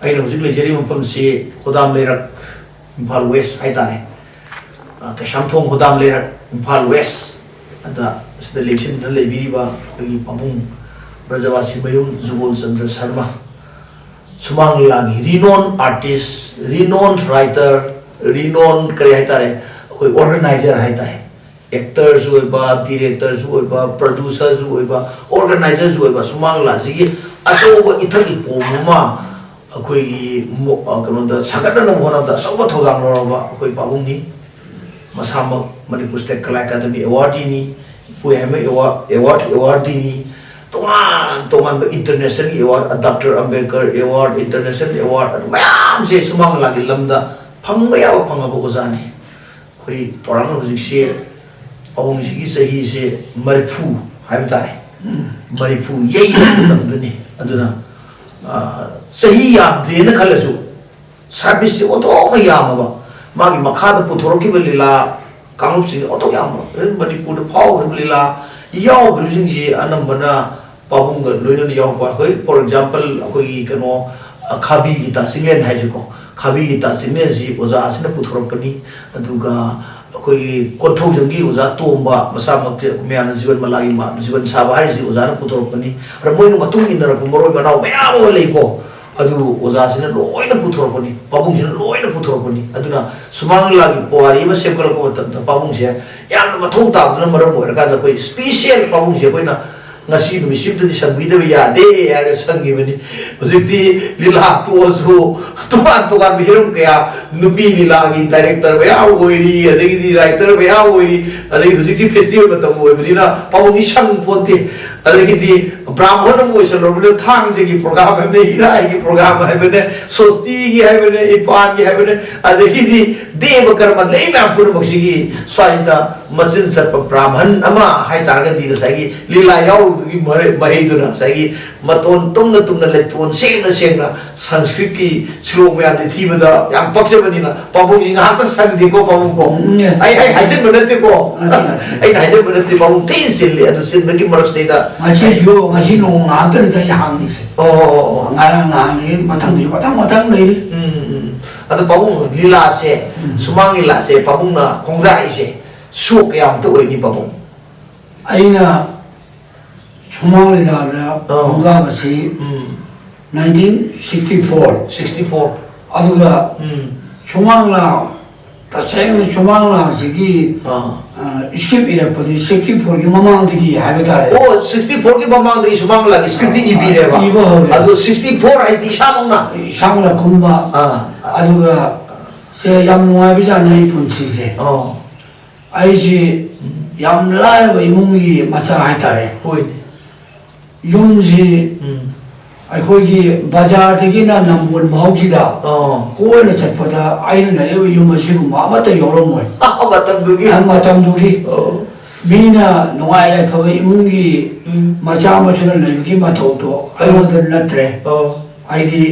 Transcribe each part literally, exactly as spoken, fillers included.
ꯑꯩꯅ ꯍꯧꯖꯤꯛ ꯂꯩꯖꯔꯤꯕ ꯃꯐꯝꯁꯤ ꯍꯣꯗꯥꯝ ꯂꯩꯔꯛ, ꯏꯝꯐꯥꯜ ꯋꯦꯁ ꯍꯥꯏꯇꯥꯔꯦ꯫ ꯑ, ꯀꯩꯁꯥꯝꯊꯣꯡ ꯍꯣꯗꯥꯝ ꯂꯩꯔꯛ, ꯏꯝꯐꯥꯜ ꯋꯦꯁ꯫ ꯑꯗ ꯁꯤꯗ ꯂꯦꯡꯁꯤꯟꯗꯨꯅ ꯂꯩꯕꯤꯔꯤꯕ ꯑꯩꯈꯣꯏꯒꯤ ꯄꯥꯕꯨꯡ ꯕ꯭ꯔꯖꯕꯥꯁꯤ ꯃꯌꯨꯝ ꯖꯨꯒꯣꯜ ꯆꯟꯗ꯭ꯔ ꯁꯔꯃ, ꯁꯨꯃꯥꯡ ꯂꯤꯂꯥꯒꯤ renowned artist, renowned writer, renowned ꯀꯔꯤ ꯍꯥꯏꯇꯥꯔꯦ, ꯑꯩꯈꯣꯏ organizer ꯍꯥꯏꯇꯥꯔꯦ꯫ Actorꯁꯨ ꯑꯣꯏꯕ, directorꯁꯨ ꯑꯣꯏꯕ, producerꯁꯨ ꯑꯣꯏꯕ, organizerꯁꯨ ꯑꯣꯏꯕ, ꯁꯨꯃꯥꯡ ꯂꯤꯂꯥꯁꯤꯒꯤ ꯑꯆꯧꯕ ꯏꯊꯛ ꯏꯄꯣꯝ ꯑꯃ ꯑꯩꯈꯣꯏꯒꯤ ꯃꯣ-, ꯑ, ꯀꯩꯅꯣꯗ ꯁꯥꯒꯠꯅꯅꯕ ꯍꯣꯠꯅꯕꯗ ꯑꯆꯧꯕ ꯊꯧꯗꯥꯡ ꯂꯧꯔꯕ ꯑꯩꯈꯣꯏ ꯄꯥꯕꯨꯡꯅꯤ꯫ ꯃꯁꯥꯃꯛ ꯃꯅꯤꯄꯨꯔ State Kala Academy awardꯅꯤ, ꯏꯄꯨ ꯌꯥꯏꯃ award, award, awardꯅꯤ꯫ ꯇꯣꯉꯥꯟ ꯇꯣꯉꯥꯟꯕ internationalꯒꯤ award, Doctor Ambedkar award, international award, ꯑꯗꯨ ꯃꯌꯥꯝꯁꯦ ꯁꯨꯃꯥꯡ ꯂꯤꯂꯥꯒꯤ ꯂꯝꯗ ꯐꯪꯕ ꯌꯥꯕ ꯐꯪꯉꯕ ꯑꯣꯖꯥꯅꯤ꯫ ꯑꯩꯈꯣꯏ ꯄ꯭ꯔꯣꯒ꯭ꯔꯥꯝ ꯍꯧꯖꯤꯛꯁꯦ ꯄꯥꯕꯨꯡꯁꯤꯒꯤ ꯆꯍꯤꯁꯦ ꯃꯔꯤꯐꯨ ꯍꯥꯏꯕ ꯇꯥꯔꯦ꯫ ꯃꯔꯤꯐꯨ ꯌꯩꯕ ꯃꯇꯝꯗꯨꯅꯤ꯫ ꯑꯗꯨꯅ, ꯑ, ꯆꯍꯤ ꯌꯥꯝꯗ꯭ꯔꯦꯅ ꯈꯜꯂꯁꯨ, ꯁꯥꯔꯚꯤꯁꯁꯦ ꯑꯣꯟꯊꯣꯛꯅ ꯌꯥꯝꯃꯕ, ꯃꯥꯒꯤ ꯃꯈꯥꯗ ꯄꯨꯊꯣꯔꯛꯈꯤꯕ ꯂꯤꯂꯥ ꯀꯥꯡꯂꯨꯞꯁꯤꯡꯁꯦ ꯑꯣꯟꯊꯣꯛ ꯌꯥꯝꯕ, ꯃꯅꯤꯄꯨꯔꯗ ꯐꯥꯎꯈ꯭ꯔꯤꯕ ꯂꯤꯂꯥ ꯌꯥꯎꯈ꯭ꯔꯤꯕꯁꯤꯡꯁꯤ ꯑꯅꯝꯕꯅ ꯄꯥꯕꯨꯡꯒ ꯂꯣꯏꯅꯅ ꯌꯥꯎꯔꯛꯄ꯫ ꯑꯩꯈꯣꯏ, for example, ꯑꯩꯈꯣꯏꯒꯤ ꯀꯩꯅꯣ, ꯑ, ꯈꯥꯕꯤꯒꯤ ꯇꯥ ꯆꯤꯡꯂꯦꯟ ꯍꯥꯏꯁꯤꯀꯣ, ꯈꯥꯕꯤꯒꯤ ꯇꯥ ꯆꯤꯡꯂꯦꯟꯁꯤ ꯑꯣꯖꯥ ꯑꯁꯤꯅ ꯄꯨꯊꯣꯔꯛꯄꯅꯤ꯫ ꯑꯗꯨꯒ ꯑꯩꯈꯣꯏꯒꯤ ꯀꯣꯟꯊꯧꯖꯝꯒꯤ ꯑꯣꯖꯥ ꯇꯣꯝꯕ, ꯃꯁꯥꯃꯛꯁꯦ ꯃꯌꯥꯝꯅ ꯖꯤꯕꯟ ꯃꯂꯥꯒꯤ ꯃꯥ-, ꯖꯤꯕꯟ ꯁꯥꯕ ꯍꯥꯏꯔꯤꯁꯤ ꯑꯣꯖꯥꯅ ꯄꯨꯊꯣꯔꯛꯄꯅꯤ꯫ ꯑꯗ ꯃꯣꯏꯒ ꯃꯇꯨꯡ ꯏꯟꯅꯔꯛꯄ ꯃꯔꯣꯏ ꯃꯅꯥꯎ ꯃꯌꯥꯝ ꯑꯃ ꯂꯩꯀꯣ, ꯑꯗꯨ ꯑꯣꯖꯥꯁꯤꯅ ꯂꯣꯏꯅ ꯄꯨꯊꯣꯔꯛꯄꯅꯤ, ꯄꯥꯕꯨꯡꯁꯤꯅ ꯂꯣꯏꯅ ꯄꯨꯊꯣꯔꯛꯄꯅꯤ꯫ ꯑꯗꯨꯅ ꯁꯨꯃꯥꯡ ꯂꯤꯂꯥꯒꯤ ꯄꯨꯋꯥꯔꯤ ꯑꯃ ꯁꯦꯝꯒꯠꯂꯛꯄ ꯃꯇꯝꯗ ꯄꯥꯕꯨꯡꯁꯦ ꯌꯥꯝꯅ ꯃꯊꯧ ꯇꯥꯕꯗꯨꯅ ꯃꯔꯝ ꯑꯣꯏꯔꯀꯥꯟꯗ ꯑꯩꯈꯣꯏ special ꯄꯥꯕꯨꯡꯁꯦ ꯑꯩꯈꯣꯏꯅ ꯉꯁꯤ ꯅꯨꯃꯤꯠꯁꯤꯃꯇꯗꯤ ꯁꯪꯕꯤꯗꯕ ꯌꯥꯗꯦ ꯍꯥꯏꯔꯒ ꯁꯪꯈꯤꯕꯅꯤ꯫ ꯍꯧꯖꯤꯛꯇꯤ ꯂꯤꯂꯥ ꯇꯣꯛꯑꯁꯨ ꯇꯣꯉꯥꯟ ꯇꯣꯉꯥꯟꯕ ꯍꯤꯔꯝ ꯀꯌꯥ, ꯅꯨꯄꯤ ꯂꯤꯂꯥꯒꯤ director ꯃꯌꯥꯝ ꯑꯣꯏꯔꯤ, ꯑꯗꯒꯤꯗꯤ writer ꯃꯌꯥꯝ ꯑꯣꯏꯔꯤ, ꯑꯗꯒꯤ ꯍꯧꯖꯤꯛꯇꯤ festival ꯃꯇꯝ ꯑꯣꯏꯕꯅꯤꯅ ꯄꯥꯕꯨꯡꯗꯤ ꯁꯪ ꯄꯣꯟꯇꯦ꯫ ꯑꯗꯒꯤꯗꯤ ꯕ꯭ꯔꯥꯍꯃꯟ ꯑꯃ ꯑꯣꯏꯁꯜꯂꯨꯔꯕꯅꯤꯅ ꯊꯥꯡꯖꯒꯤ program ꯍꯥꯏꯕꯅꯦ, ꯏꯔꯥꯏꯒꯤ program ꯍꯥꯏꯕꯅꯦ, ꯁꯣꯁꯇꯤꯒꯤ ꯍꯥꯏꯕꯅꯦ, ꯏꯄꯥꯟꯒꯤ ꯍꯥꯏꯕꯅꯦ, ꯑꯗꯒꯤꯗꯤ ꯗꯦꯕ ꯀꯔꯃ ꯂꯩ ꯃꯌꯥꯝ ꯄꯨꯝꯅꯃꯛꯁꯤꯒꯤ ꯁ꯭ꯋꯥꯏꯁꯤꯗ ꯃꯆꯤꯟ ꯆꯠꯄ ꯕ꯭ꯔꯥꯍꯃꯟ ꯑꯃ ꯍꯥꯏꯇꯥꯔꯒꯗꯤ ꯉꯁꯥꯏꯒꯤ ꯂꯤꯂꯥ ꯌꯥꯎꯔꯨꯕꯗꯨꯒꯤ ꯃꯔꯦ-, ꯃꯍꯩꯗꯨꯅ ꯉꯁꯥꯏꯒꯤ ꯃꯇꯣꯟ ꯇꯨꯝꯅ ꯇꯨꯝꯅ ꯂꯩꯇꯣꯟ ꯁꯦꯡꯅ ꯁꯦꯡꯅ ꯁꯪꯁꯀ꯭ꯔꯤꯠꯀꯤ ꯁ꯭ꯂꯣꯛ ꯃꯌꯥꯝꯁꯦ ꯊꯤꯕꯗ ꯌꯥꯝ ꯄꯛꯆꯕꯅꯤꯅ ꯄꯥꯕꯨꯡꯒꯤ ꯉꯥꯏꯍꯥꯛꯇ ꯁꯪꯗꯦꯀꯣ ꯄꯥꯕꯨꯡ ꯀꯣ꯫ ꯎꯝ, ꯑꯩ, ꯑꯩ ꯍꯥꯏꯖꯤꯟꯕ ꯅꯠꯇꯦꯀꯣ꯫ ꯅꯠꯇꯦ, ꯅꯠꯇꯦ꯫ ꯑꯩꯅ ꯍꯥꯏꯖꯤꯟꯕ ꯅꯠꯇꯦ, ꯄꯥꯕꯨꯡ ꯊꯤꯅ ꯆꯤꯜꯂꯤ꯫ ꯑꯗꯨ ꯆꯤꯟꯕꯒꯤ ꯃꯔꯛꯁꯤꯗꯩꯗ ꯉꯁꯤꯁꯨ ꯉꯁꯤ ꯅꯣꯡ ꯉꯥꯏꯍꯥꯛꯇꯅꯤ ꯆꯍꯤ ꯍꯥꯡꯉꯤꯁꯦ꯫ ꯑꯣ ꯑꯣ ꯑꯣ ꯑꯣ꯫ ꯉꯔꯥꯡ ꯅꯍꯥꯟꯗꯒꯤ ꯃꯊꯪꯗꯤ ꯃꯊꯪ ꯃꯊꯪ ꯂꯩꯔꯤ꯫ ꯎꯝ ꯎꯝ꯫ ꯑꯗꯣ ꯄꯥꯕꯨꯡ, ꯂꯤꯂꯥꯁꯦ, ꯎꯝ꯫ ꯁꯨꯃꯥꯡ ꯂꯤꯂꯥꯁꯦ ꯄꯥꯕꯨꯡꯅ ꯈꯣꯡꯗꯥꯛꯏꯁꯦ ꯁꯣꯛ ꯀꯌꯥꯃꯨꯛꯇ ꯑꯣꯏꯅꯤ ꯄꯥꯕꯨꯡ? ꯑꯩꯅ ꯁꯨꯃꯥꯡ ꯂꯤꯂꯥꯗ ꯑꯣ꯫ ꯈꯣꯡꯗꯥꯕꯁꯤ ꯎꯝ꯫ Nineteen sixty four. Sixty four. ꯑꯗꯨꯒ ꯎꯝ꯫ ꯁꯨꯃꯥꯡ ꯂꯤꯂꯥ, ꯇꯁꯦꯡꯅ ꯁꯨꯃꯥꯡ ꯂꯤꯂꯥꯁꯤꯒꯤ ꯑꯥ꯫ ꯁ꯭ꯀ꯭ꯔꯤꯞ ꯏꯔꯛꯄꯗꯤ ꯁꯤꯛꯁꯇꯤ ꯐꯣꯔꯒꯤ ꯃꯃꯥꯡꯗꯒꯤ ꯍꯥꯏꯕ ꯇꯥꯔꯦ꯫ ꯑꯣ, ꯁꯤꯛꯁꯇꯤ ꯐꯣꯔꯒꯤ ꯃꯃꯥꯡꯗꯒꯤ ꯁꯨꯃꯥꯡ ꯂꯤꯂꯥꯒꯤ ꯁ꯭ꯀ꯭ꯔꯤꯞꯇꯤ ꯏꯕꯤꯔꯦꯕ꯫ ꯏꯕ ꯍꯧꯔꯦ꯫ ꯑꯗꯣ ꯁꯤꯛꯁꯇꯤ ꯐꯣꯔ ꯍꯥꯏꯁꯤꯗꯤ ꯏꯁꯥꯃꯛꯅ꯫ ꯏꯁꯥꯃꯛꯅ ꯀꯨꯝꯕ꯫ ꯑꯥ꯫ ꯑꯗꯨꯒ ꯁꯦ ꯌꯥꯝ ꯅꯨꯡꯉꯥꯏꯕꯖꯥꯠꯅꯤ ꯑꯩ ꯄꯨꯟꯁꯤꯁꯦ꯫ ꯑꯣ꯫ ꯑꯩꯁꯤ ꯌꯥꯝ ꯂꯥꯏꯔꯕ ꯏꯃꯨꯡꯒꯤ ꯃꯆꯥ ꯍꯥꯏꯇꯥꯔꯦ꯫ ꯍꯣꯏꯅꯦ꯫ ꯌꯨꯝꯁꯤ ꯎꯝ꯫ ꯑꯩꯈꯣꯏꯒꯤ ꯕꯖꯥꯔꯗꯒꯤꯅ ꯅꯝꯕꯣꯜ ꯐꯥꯎꯁꯤꯗ ꯑꯣ꯫ ꯀꯣꯏꯅ ꯆꯠꯄꯗ ꯑꯩꯅ ꯂꯩꯔꯤꯕ ꯌꯨꯝ ꯑꯁꯤꯒꯨꯝꯕ ꯑꯃꯠꯇ ꯌꯧꯔꯝꯃꯣꯏ꯫ ꯃꯇꯝꯗꯨꯒꯤ꯫ ꯃꯇꯝꯗꯨꯒꯤ ꯑꯣ꯫ ꯃꯤꯅ ꯅꯨꯡꯉꯥꯏ ꯌꯥꯏꯐꯕ ꯏꯃꯨꯡꯒꯤ ꯎꯝ꯫ ꯃꯆꯥ ꯃꯁꯨꯅ ꯂꯩꯕꯒꯤ ꯃꯇꯧꯗꯣ ꯑꯩꯉꯣꯟꯗ ꯅꯠꯇ꯭ꯔꯦ꯫ ꯑꯣ꯫ ꯍꯥꯏꯗꯤ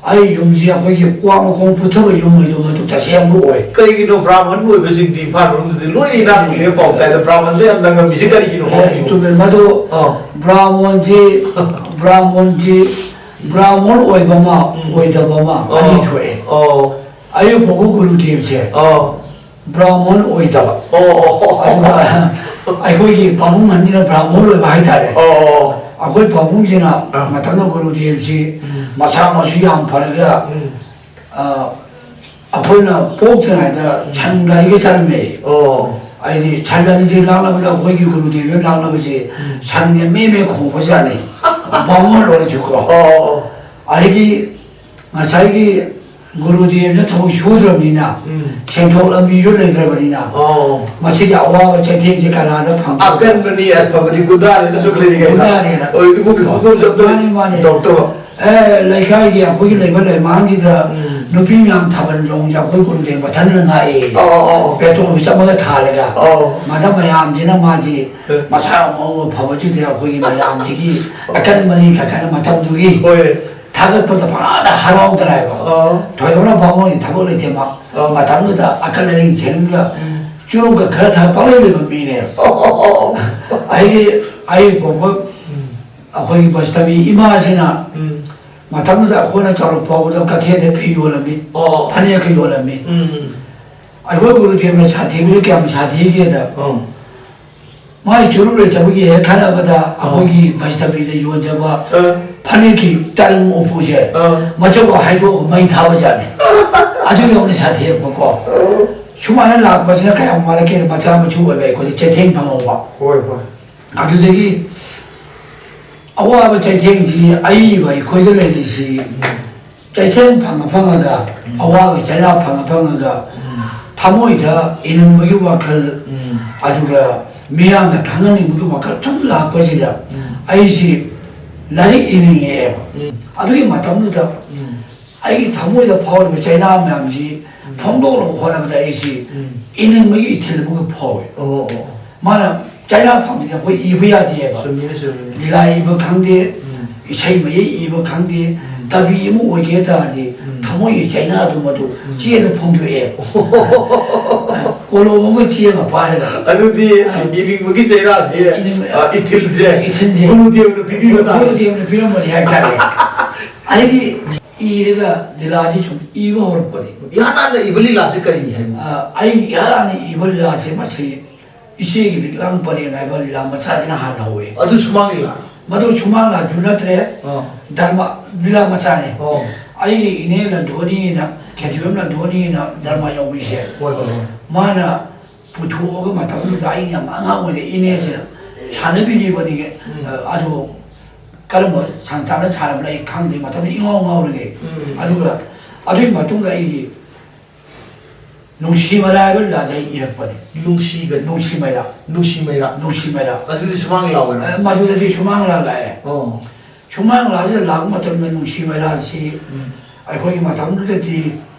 ꯑꯩ ꯌꯨꯝꯁꯤ ꯑꯩꯈꯣꯏꯒꯤ ꯀ꯭ꯋꯥꯛ ꯃꯈꯣꯡ ꯄꯨꯊꯕ ꯌꯨꯝ ꯍꯥꯏꯗꯣ ꯃꯗꯨ ꯇꯁꯦꯡꯕ ꯑꯣꯏ꯫ ꯀꯩꯒꯤꯅꯣ ꯕ꯭ꯔꯥꯍꯃꯟ ꯑꯣꯏꯕꯁꯤꯡꯗꯤ ꯏꯝꯐꯥꯜ ꯃꯅꯨꯡꯗꯗꯤ ꯂꯣꯏꯅ ꯏꯅꯥꯛ ꯈꯨꯜꯂꯦ ꯄꯥꯎ ꯇꯥꯏꯗ, ꯕ꯭ꯔꯥꯍꯃꯟꯗ ꯌꯥꯝ ꯅꯪꯉꯝꯃꯤꯁꯦ ꯀꯔꯤꯒꯤꯅꯣ ꯑꯦ, ꯈꯪꯗꯦ꯫ ꯆꯨꯝꯃꯦ ꯃꯗꯨ꯫ ꯑꯥ꯫ ꯕ꯭ꯔꯥꯍꯃꯟꯁꯤ, ꯕ꯭ꯔꯥꯍꯃꯟ ꯑꯣꯏꯕ ꯑꯃ, ꯎꯝ꯫ ꯑꯣꯏꯗꯕ ꯑꯃ, ꯑꯣ꯫ ꯑꯅꯤ ꯊꯣꯛꯑꯦ꯫ ꯑꯣ꯫ ꯑꯌꯨꯛ ꯐꯥꯎꯕ ꯒꯨꯔꯨꯗꯦꯕꯁꯦ ꯑꯣ꯫ ꯕ꯭ꯔꯥꯍꯃꯟ ꯑꯣꯏꯗꯕ꯫ ꯑꯣ꯫ ꯑꯗꯨꯒ ꯑꯩꯈꯣꯏꯒꯤ ꯄꯥꯕꯨꯡ ꯑꯅꯤꯅ ꯕ꯭ꯔꯥꯍꯃꯟ ꯑꯣꯏꯕ ꯍꯥꯏꯇꯥꯔꯦ꯫ ꯑꯣ꯫ ꯑꯩꯈꯣꯏ ꯄꯥꯕꯨꯡꯁꯤꯅ ꯑꯥ꯫ ꯃꯇꯝꯗ ꯒꯨꯔꯨꯗꯦꯕꯁꯤ ꯎꯝ꯫ ꯃꯁꯥ ꯃꯁꯨ ꯌꯥꯝ ꯐꯔꯒ, ꯎꯝ꯫ ꯑ, ꯑꯩꯈꯣꯏꯅ ꯄꯣꯛꯇ꯭ꯔꯤꯉꯩꯗ ꯁꯟ ꯒꯥꯔꯤꯒ ꯆꯠꯂꯝꯃꯦ꯫ ꯑꯣ꯫ ꯍꯥꯏꯗꯤ ꯁꯟ ꯒꯥꯔꯤꯁꯦ ꯂꯥꯛꯅꯕꯗ ꯑꯩꯈꯣꯏꯒꯤ ꯒꯨꯔꯨꯗꯦꯕꯅ ꯂꯥꯛꯅꯕꯁꯦ ꯎꯝ꯫ ꯁꯟꯁꯦ ꯃꯦ ꯃꯦ ꯈꯣꯡꯕꯖꯥꯠꯅꯤ꯫ ꯕꯥꯃꯣꯟ ꯑꯣꯏꯔꯁꯨꯀꯣ꯫ ꯑꯣ꯫ ꯑꯗꯒꯤ ꯉꯁꯥꯏꯒꯤ ꯒꯨꯔꯨꯗꯦꯕꯅ ꯊꯕꯛ ꯁꯨꯗ꯭ꯔꯕꯅꯤꯅ, ꯎꯝ꯫ ꯁꯦꯟꯊꯣꯛ ꯂꯝꯕꯤꯁꯨ ꯂꯩꯇ꯭ꯔꯕꯅꯤꯅ, ꯑꯣ꯫ ꯃꯁꯤꯒꯤ ꯑꯋꯥꯕ ꯆꯩꯊꯦꯡꯁꯦ ꯀꯅꯥꯗ ꯐꯪꯒꯅꯤ? ꯑꯀꯟꯕꯅꯤ ꯑꯐꯕꯅꯤ ꯒꯨꯟꯗꯥꯅꯤꯅ ꯁꯨꯝ ꯂꯩꯔꯤꯉꯩꯗ꯫ ꯒꯨꯟꯗꯥꯅꯤꯅ꯫ ꯍꯣꯏ, ꯏꯃꯨꯡꯒꯤ ꯐꯤꯕꯝꯁꯦ ꯑꯝꯇ ꯃꯥꯅꯤ, ꯃꯥꯅꯤ꯫ ꯇꯧꯔꯛꯇꯕ꯫ ꯑꯦ, ꯂꯩꯀꯥꯏꯒꯤ ꯑꯩꯈꯣꯏꯒꯤ ꯂꯩꯕ ꯂꯩꯃꯥꯡꯁꯤꯗ ꯎꯝ꯫ ꯅꯨꯄꯤ ꯃꯌꯥꯝ ꯊꯥꯕꯜ ꯆꯣꯡꯕꯁꯦ ꯑꯩꯈꯣꯏ ꯒꯨꯔꯨꯗꯦꯕ ꯃꯊꯟꯇꯅ ꯉꯥꯛꯑꯦ꯫ ꯑꯣ, ꯑꯣ, ꯑꯣ꯫ ꯄꯦꯇ꯭ꯔꯣꯜ ꯆꯞꯂꯒ ꯊꯥꯜꯂꯒ꯫ ꯑꯣ꯫ ꯃꯗ ꯃꯌꯥꯝꯁꯤꯅ ꯃꯥꯁꯤ ꯑꯦ꯫ ꯃꯁꯥ ꯃꯎ ꯐꯕꯁꯤꯗ ꯑꯩꯈꯣꯏꯒꯤ ꯃꯌꯥꯝꯁꯤꯒꯤ ꯑꯀꯟꯕꯅꯤ ꯀꯥꯏꯅ ꯃꯇꯝꯗꯨꯒꯤ ꯍꯣꯏ꯫ ꯊꯥꯒꯠꯄꯗ ꯐꯖꯅ ꯍꯔꯥꯎꯗꯅ ꯍꯥꯏꯕ꯫ ꯑꯣ꯫ ꯊꯣꯏꯗꯣꯛꯅ ꯕꯥꯃꯣꯟꯒꯤ ꯊꯕꯛ ꯂꯩꯇꯦ ꯃꯥ꯫ ꯑꯣ꯫ ꯃꯇꯝꯗꯨꯗ ꯑꯀꯜ ꯑꯔꯤꯡ ꯁꯦꯡꯒ ꯎꯝ꯫ ꯆꯨꯔꯨꯞꯀ ꯈꯔ ꯊꯛ ꯄꯪꯂꯩ ꯂꯩꯕ ꯃꯤꯅꯦꯕ꯫ ꯑꯣ, ꯑꯣ, ꯑꯣ, ꯑꯣ꯫ ꯑꯩꯒꯤ ꯑꯩ ꯄꯣꯛꯄ ꯎꯝ꯫ ꯑꯩꯈꯣꯏꯒꯤ ꯕꯁꯇꯕꯤ ꯏꯃꯥꯁꯤꯅ ꯎꯝ꯫ ꯃꯇꯝꯗꯨꯗ ꯑꯩꯈꯣꯏꯅ ꯆꯥꯎꯔꯛꯄ ꯐꯥꯎꯕꯗ ꯀꯩꯊꯦꯜꯗ ꯐꯤ ꯌꯣꯜꯂꯝꯃꯤ, ꯑꯣ, ꯑꯣ꯫ ꯐꯅꯦꯛꯀ ꯌꯣꯜꯂꯝꯃꯤ꯫ ꯎꯝ꯫ ꯑꯩꯈꯣꯏ ꯒꯨꯔꯨꯗꯦꯕꯅ ꯁꯥꯊꯤꯕꯁꯤ ꯀꯌꯥꯝ ꯁꯥꯊꯤꯒꯦꯗ, ꯑꯣ꯫ ꯃꯥꯏ ꯆꯨꯔꯨꯞ ꯂꯩꯇꯕꯒꯤ ꯍꯦꯛ ꯈꯠꯅꯕꯗ ꯑꯣ꯫ ꯑꯩꯈꯣꯏꯒꯤ ꯕꯁꯇꯕꯤꯗ ꯌꯣꯟꯖꯕ ꯑ꯫ ꯐꯅꯦꯛꯀꯤ ꯇꯔꯪ ꯎꯄꯨꯁꯦ ꯑ꯫ ꯃꯆꯧꯒ ꯍꯥꯏꯗꯣꯛꯑꯒ ꯃꯩ ꯊꯥꯕꯖꯥꯠꯅꯤ꯫ ꯑꯗꯨ ꯌꯧꯅ ꯁꯥꯊꯤꯔꯛꯄꯀꯣ꯫ ꯑ꯫ ꯁꯨꯃꯥꯏꯅ ꯂꯥꯛꯄꯁꯤꯅ ꯀꯌꯥꯝ ꯋꯥꯔꯛꯀꯦꯗ, ꯃꯆꯥ ꯃꯁꯨ ꯑꯣꯏꯕ ꯑꯩꯈꯣꯏꯗ ꯆꯩꯊꯦꯡ ꯐꯪꯍꯧꯕ꯫ ꯍꯣꯏ, ꯍꯣꯏ꯫ ꯑꯗꯨꯗꯒꯤ ꯑꯋꯥꯕ ꯆꯩꯊꯦꯡꯁꯤ ꯑꯏꯕ ꯑꯩꯈꯣꯏꯗ ꯂꯩꯔꯤꯁꯤ꯫ ꯎꯝ꯫ ꯆꯩꯊꯦꯡ ꯐꯪꯉ ꯐꯪꯉꯒ, ꯎꯝ꯫ ꯑꯋꯥꯕ ꯆꯩꯔꯥ ꯐꯪꯉ ꯐꯪꯉꯒ, ꯎꯝ꯫ ꯊꯃꯣꯏꯗ ꯏꯅꯤꯡꯕꯒꯤ ꯋꯥꯈꯜ, ꯎꯝ꯫ ꯑꯗꯨꯒ ꯃꯤꯌꯥꯝꯅ ꯈꯪꯍꯟꯅꯤꯡꯕꯒꯤ ꯋꯥꯈꯜ ꯁꯨꯝ ꯂꯥꯛꯄꯁꯤꯗ ꯎꯝ꯫ ꯑꯩꯁꯤ ꯂꯥꯏꯔꯤꯛ ꯏꯅꯤꯡꯉꯛꯑꯦꯕ꯫ ꯎꯝ꯫ ꯑꯗꯨꯒꯤ ꯃꯇꯝꯗꯨꯗ ꯎꯝ꯫ ꯑꯩꯒꯤ ꯊꯃꯣꯏꯗ ꯐꯥꯎꯔꯤꯕ ꯆꯩꯅꯥ ꯃꯌꯥꯝꯁꯤ ꯎꯝ꯫ ꯐꯣꯡꯗꯣꯛꯅꯕ ꯍꯣꯠꯅꯕꯗ ꯑꯩꯁꯤ ꯎꯝ꯫ ꯏꯅꯤꯡꯕꯒꯤ ꯏꯊꯤꯜ ꯑꯃꯒ ꯐꯥꯎꯋꯦ꯫ ꯑꯣ, ꯑꯣ, ꯑꯣ꯫ ꯃꯥꯅ ꯆꯩꯅꯥ ꯐꯪꯗ꯭ꯔꯗꯤ ꯑꯩꯈꯣꯏ ꯏꯕ ꯌꯥꯗꯦꯕ꯫ ꯆꯨꯝꯃꯤꯅꯦ, ꯆꯨꯝꯃꯤꯅꯦ꯫ ꯂꯤꯂꯥ ꯏꯕ ꯈꯪꯗꯦ, ꯎꯝ꯫ ꯏꯁꯩ ꯃꯌꯦꯛ ꯏꯕ ꯈꯪꯗꯦ, ꯎꯝ꯫ ꯀꯕꯤ ꯑꯃ ꯑꯣꯏꯒꯦ ꯇꯥꯔꯗꯤ ꯎꯝ꯫ ꯊꯃꯣꯏꯒꯤ ꯆꯩꯅꯥꯗꯨ ꯃꯗꯨ ꯎꯝ꯫ ꯆꯦꯗ ꯐꯣꯡꯗꯣꯛꯑꯦ꯫ ꯀꯣꯂꯣꯝ ꯑꯃ ꯆꯦ ꯑꯃ ꯄꯥꯏꯔꯒ꯫ ꯑꯗꯨꯗꯤ ꯑꯥ꯫ ꯏꯅꯤꯡꯕꯒꯤ ꯆꯩꯅꯥꯁꯦ, ꯏꯅꯤꯡꯕ-, ꯑꯥ, ꯏꯊꯤꯜꯁꯦ ꯏꯊꯤꯜꯁꯦ ꯒꯨꯔꯨꯗꯦꯕꯅ ꯄꯤꯕꯤꯕ ꯇꯥꯔꯦ꯫ ꯒꯨꯔꯨꯗꯦꯕꯅ ꯄꯤꯔꯝꯕꯅꯤ ꯍꯥꯏꯇꯥꯔꯦ꯫ ꯑꯩꯗꯤ ꯏꯔꯒ ꯂꯤꯂꯥꯁꯤ ꯁꯨꯝ ꯏꯕ ꯍꯧꯔꯛꯄꯅꯤ꯫ ꯏꯍꯥꯟ ꯍꯥꯟꯅ ꯏꯕ ꯂꯤꯂꯥꯁꯤ ꯀꯔꯤꯅꯤ ꯍꯥꯏꯕꯅꯣ? ꯑ, ꯑꯩꯒꯤ ꯏꯍꯥꯟ ꯍꯥꯟꯅ ꯏꯕ ꯂꯤꯂꯥꯁꯤ ꯃꯁꯤ ꯏꯆꯦꯒꯤ ꯂꯤꯛꯂꯥꯡ ꯄꯔꯦꯡ ꯍꯥꯏꯕ ꯂꯤꯂꯥ ꯃꯆꯥꯁꯤꯅ ꯍꯥꯟꯅ ꯍꯧꯋꯦ꯫ ꯑꯗꯨ ꯁꯨꯃꯥꯡ ꯂꯤꯂꯥ? ꯃꯗꯨ ꯁꯨꯃꯥꯡ ꯂꯤꯂꯥꯁꯨ ꯅꯠꯇ꯭ꯔꯦ, ꯑꯥ꯫ ꯗ꯭ꯔꯃꯥ ꯂꯤꯂꯥ ꯃꯆꯥꯅꯦ꯫ ꯑꯣ꯫ ꯑꯩꯒꯤ ꯏꯅꯦ ꯂꯟꯗꯣꯅꯤꯅ, ꯈꯦꯇ꯭ꯔꯤꯕꯝ ꯂꯟꯗꯣꯅꯤꯅ ꯗ꯭ꯔꯃꯥ ꯌꯥꯎꯕꯤꯁꯦ꯫ ꯍꯣꯏ, ꯍꯣꯏ, ꯍꯣꯏ꯫ ꯃꯥꯅ ꯄꯨꯊꯣꯛꯑꯒ ꯃꯇꯝꯗꯨꯗ ꯑꯩ ꯌꯥꯝ ꯑꯉꯥꯡ ꯑꯣꯏꯔꯤ, ꯏꯅꯦꯁꯤꯅ ꯁꯥꯟꯅꯕꯤꯈꯤꯕꯅꯤ꯫ ꯎꯝ꯫ ꯑ, ꯑꯗꯨ ꯀꯔꯝꯕ ꯁꯪꯁꯊꯥꯟꯗ ꯁꯥꯟꯅꯕꯅꯣ ꯑꯩ ꯈꯪꯗꯦ, ꯃꯇꯝꯗꯨ ꯏꯉꯥꯎ ꯉꯥꯎꯔꯤꯉꯩ꯫ ꯎꯝ꯫ ꯑꯗꯨꯒ ꯑꯗꯨꯒꯤ ꯃꯇꯨꯡꯗ ꯑꯩꯒꯤ ꯅꯨꯡꯁꯤ ꯃꯩꯔꯥ ꯍꯥꯏꯕ ꯂꯤꯂꯥꯁꯦ ꯑꯩ ꯏꯔꯛꯄꯅꯤ꯫ ꯅꯨꯡꯁꯤꯒ-, ꯅꯨꯡꯁꯤ ꯃꯩꯔꯥ꯫ ꯅꯨꯡꯁꯤ ꯃꯩꯔꯥ꯫ ꯅꯨꯡꯁꯤ ꯃꯩꯔꯥ꯫ ꯑꯗꯨꯗꯤ ꯁꯨꯃꯥꯡ ꯂꯤꯂꯥ ꯑꯣꯏꯔꯦ꯫ ꯑ, ꯃꯗꯨꯗꯗꯤ ꯁꯨꯃꯥꯡ ꯂꯤꯂꯥ ꯂꯥꯛꯑꯦ꯫ ꯑꯣ꯫ ꯁꯨꯃꯥꯡ ꯂꯤꯂꯥꯁꯤꯗ ꯂꯥꯛꯄ ꯃꯇꯝꯗ ꯅꯨꯡꯁꯤ ꯃꯩꯔꯥꯁꯤ ꯎꯝ꯫ ꯑꯩꯈꯣꯏꯒꯤ ꯃꯇꯝꯗꯨꯗꯗꯤ,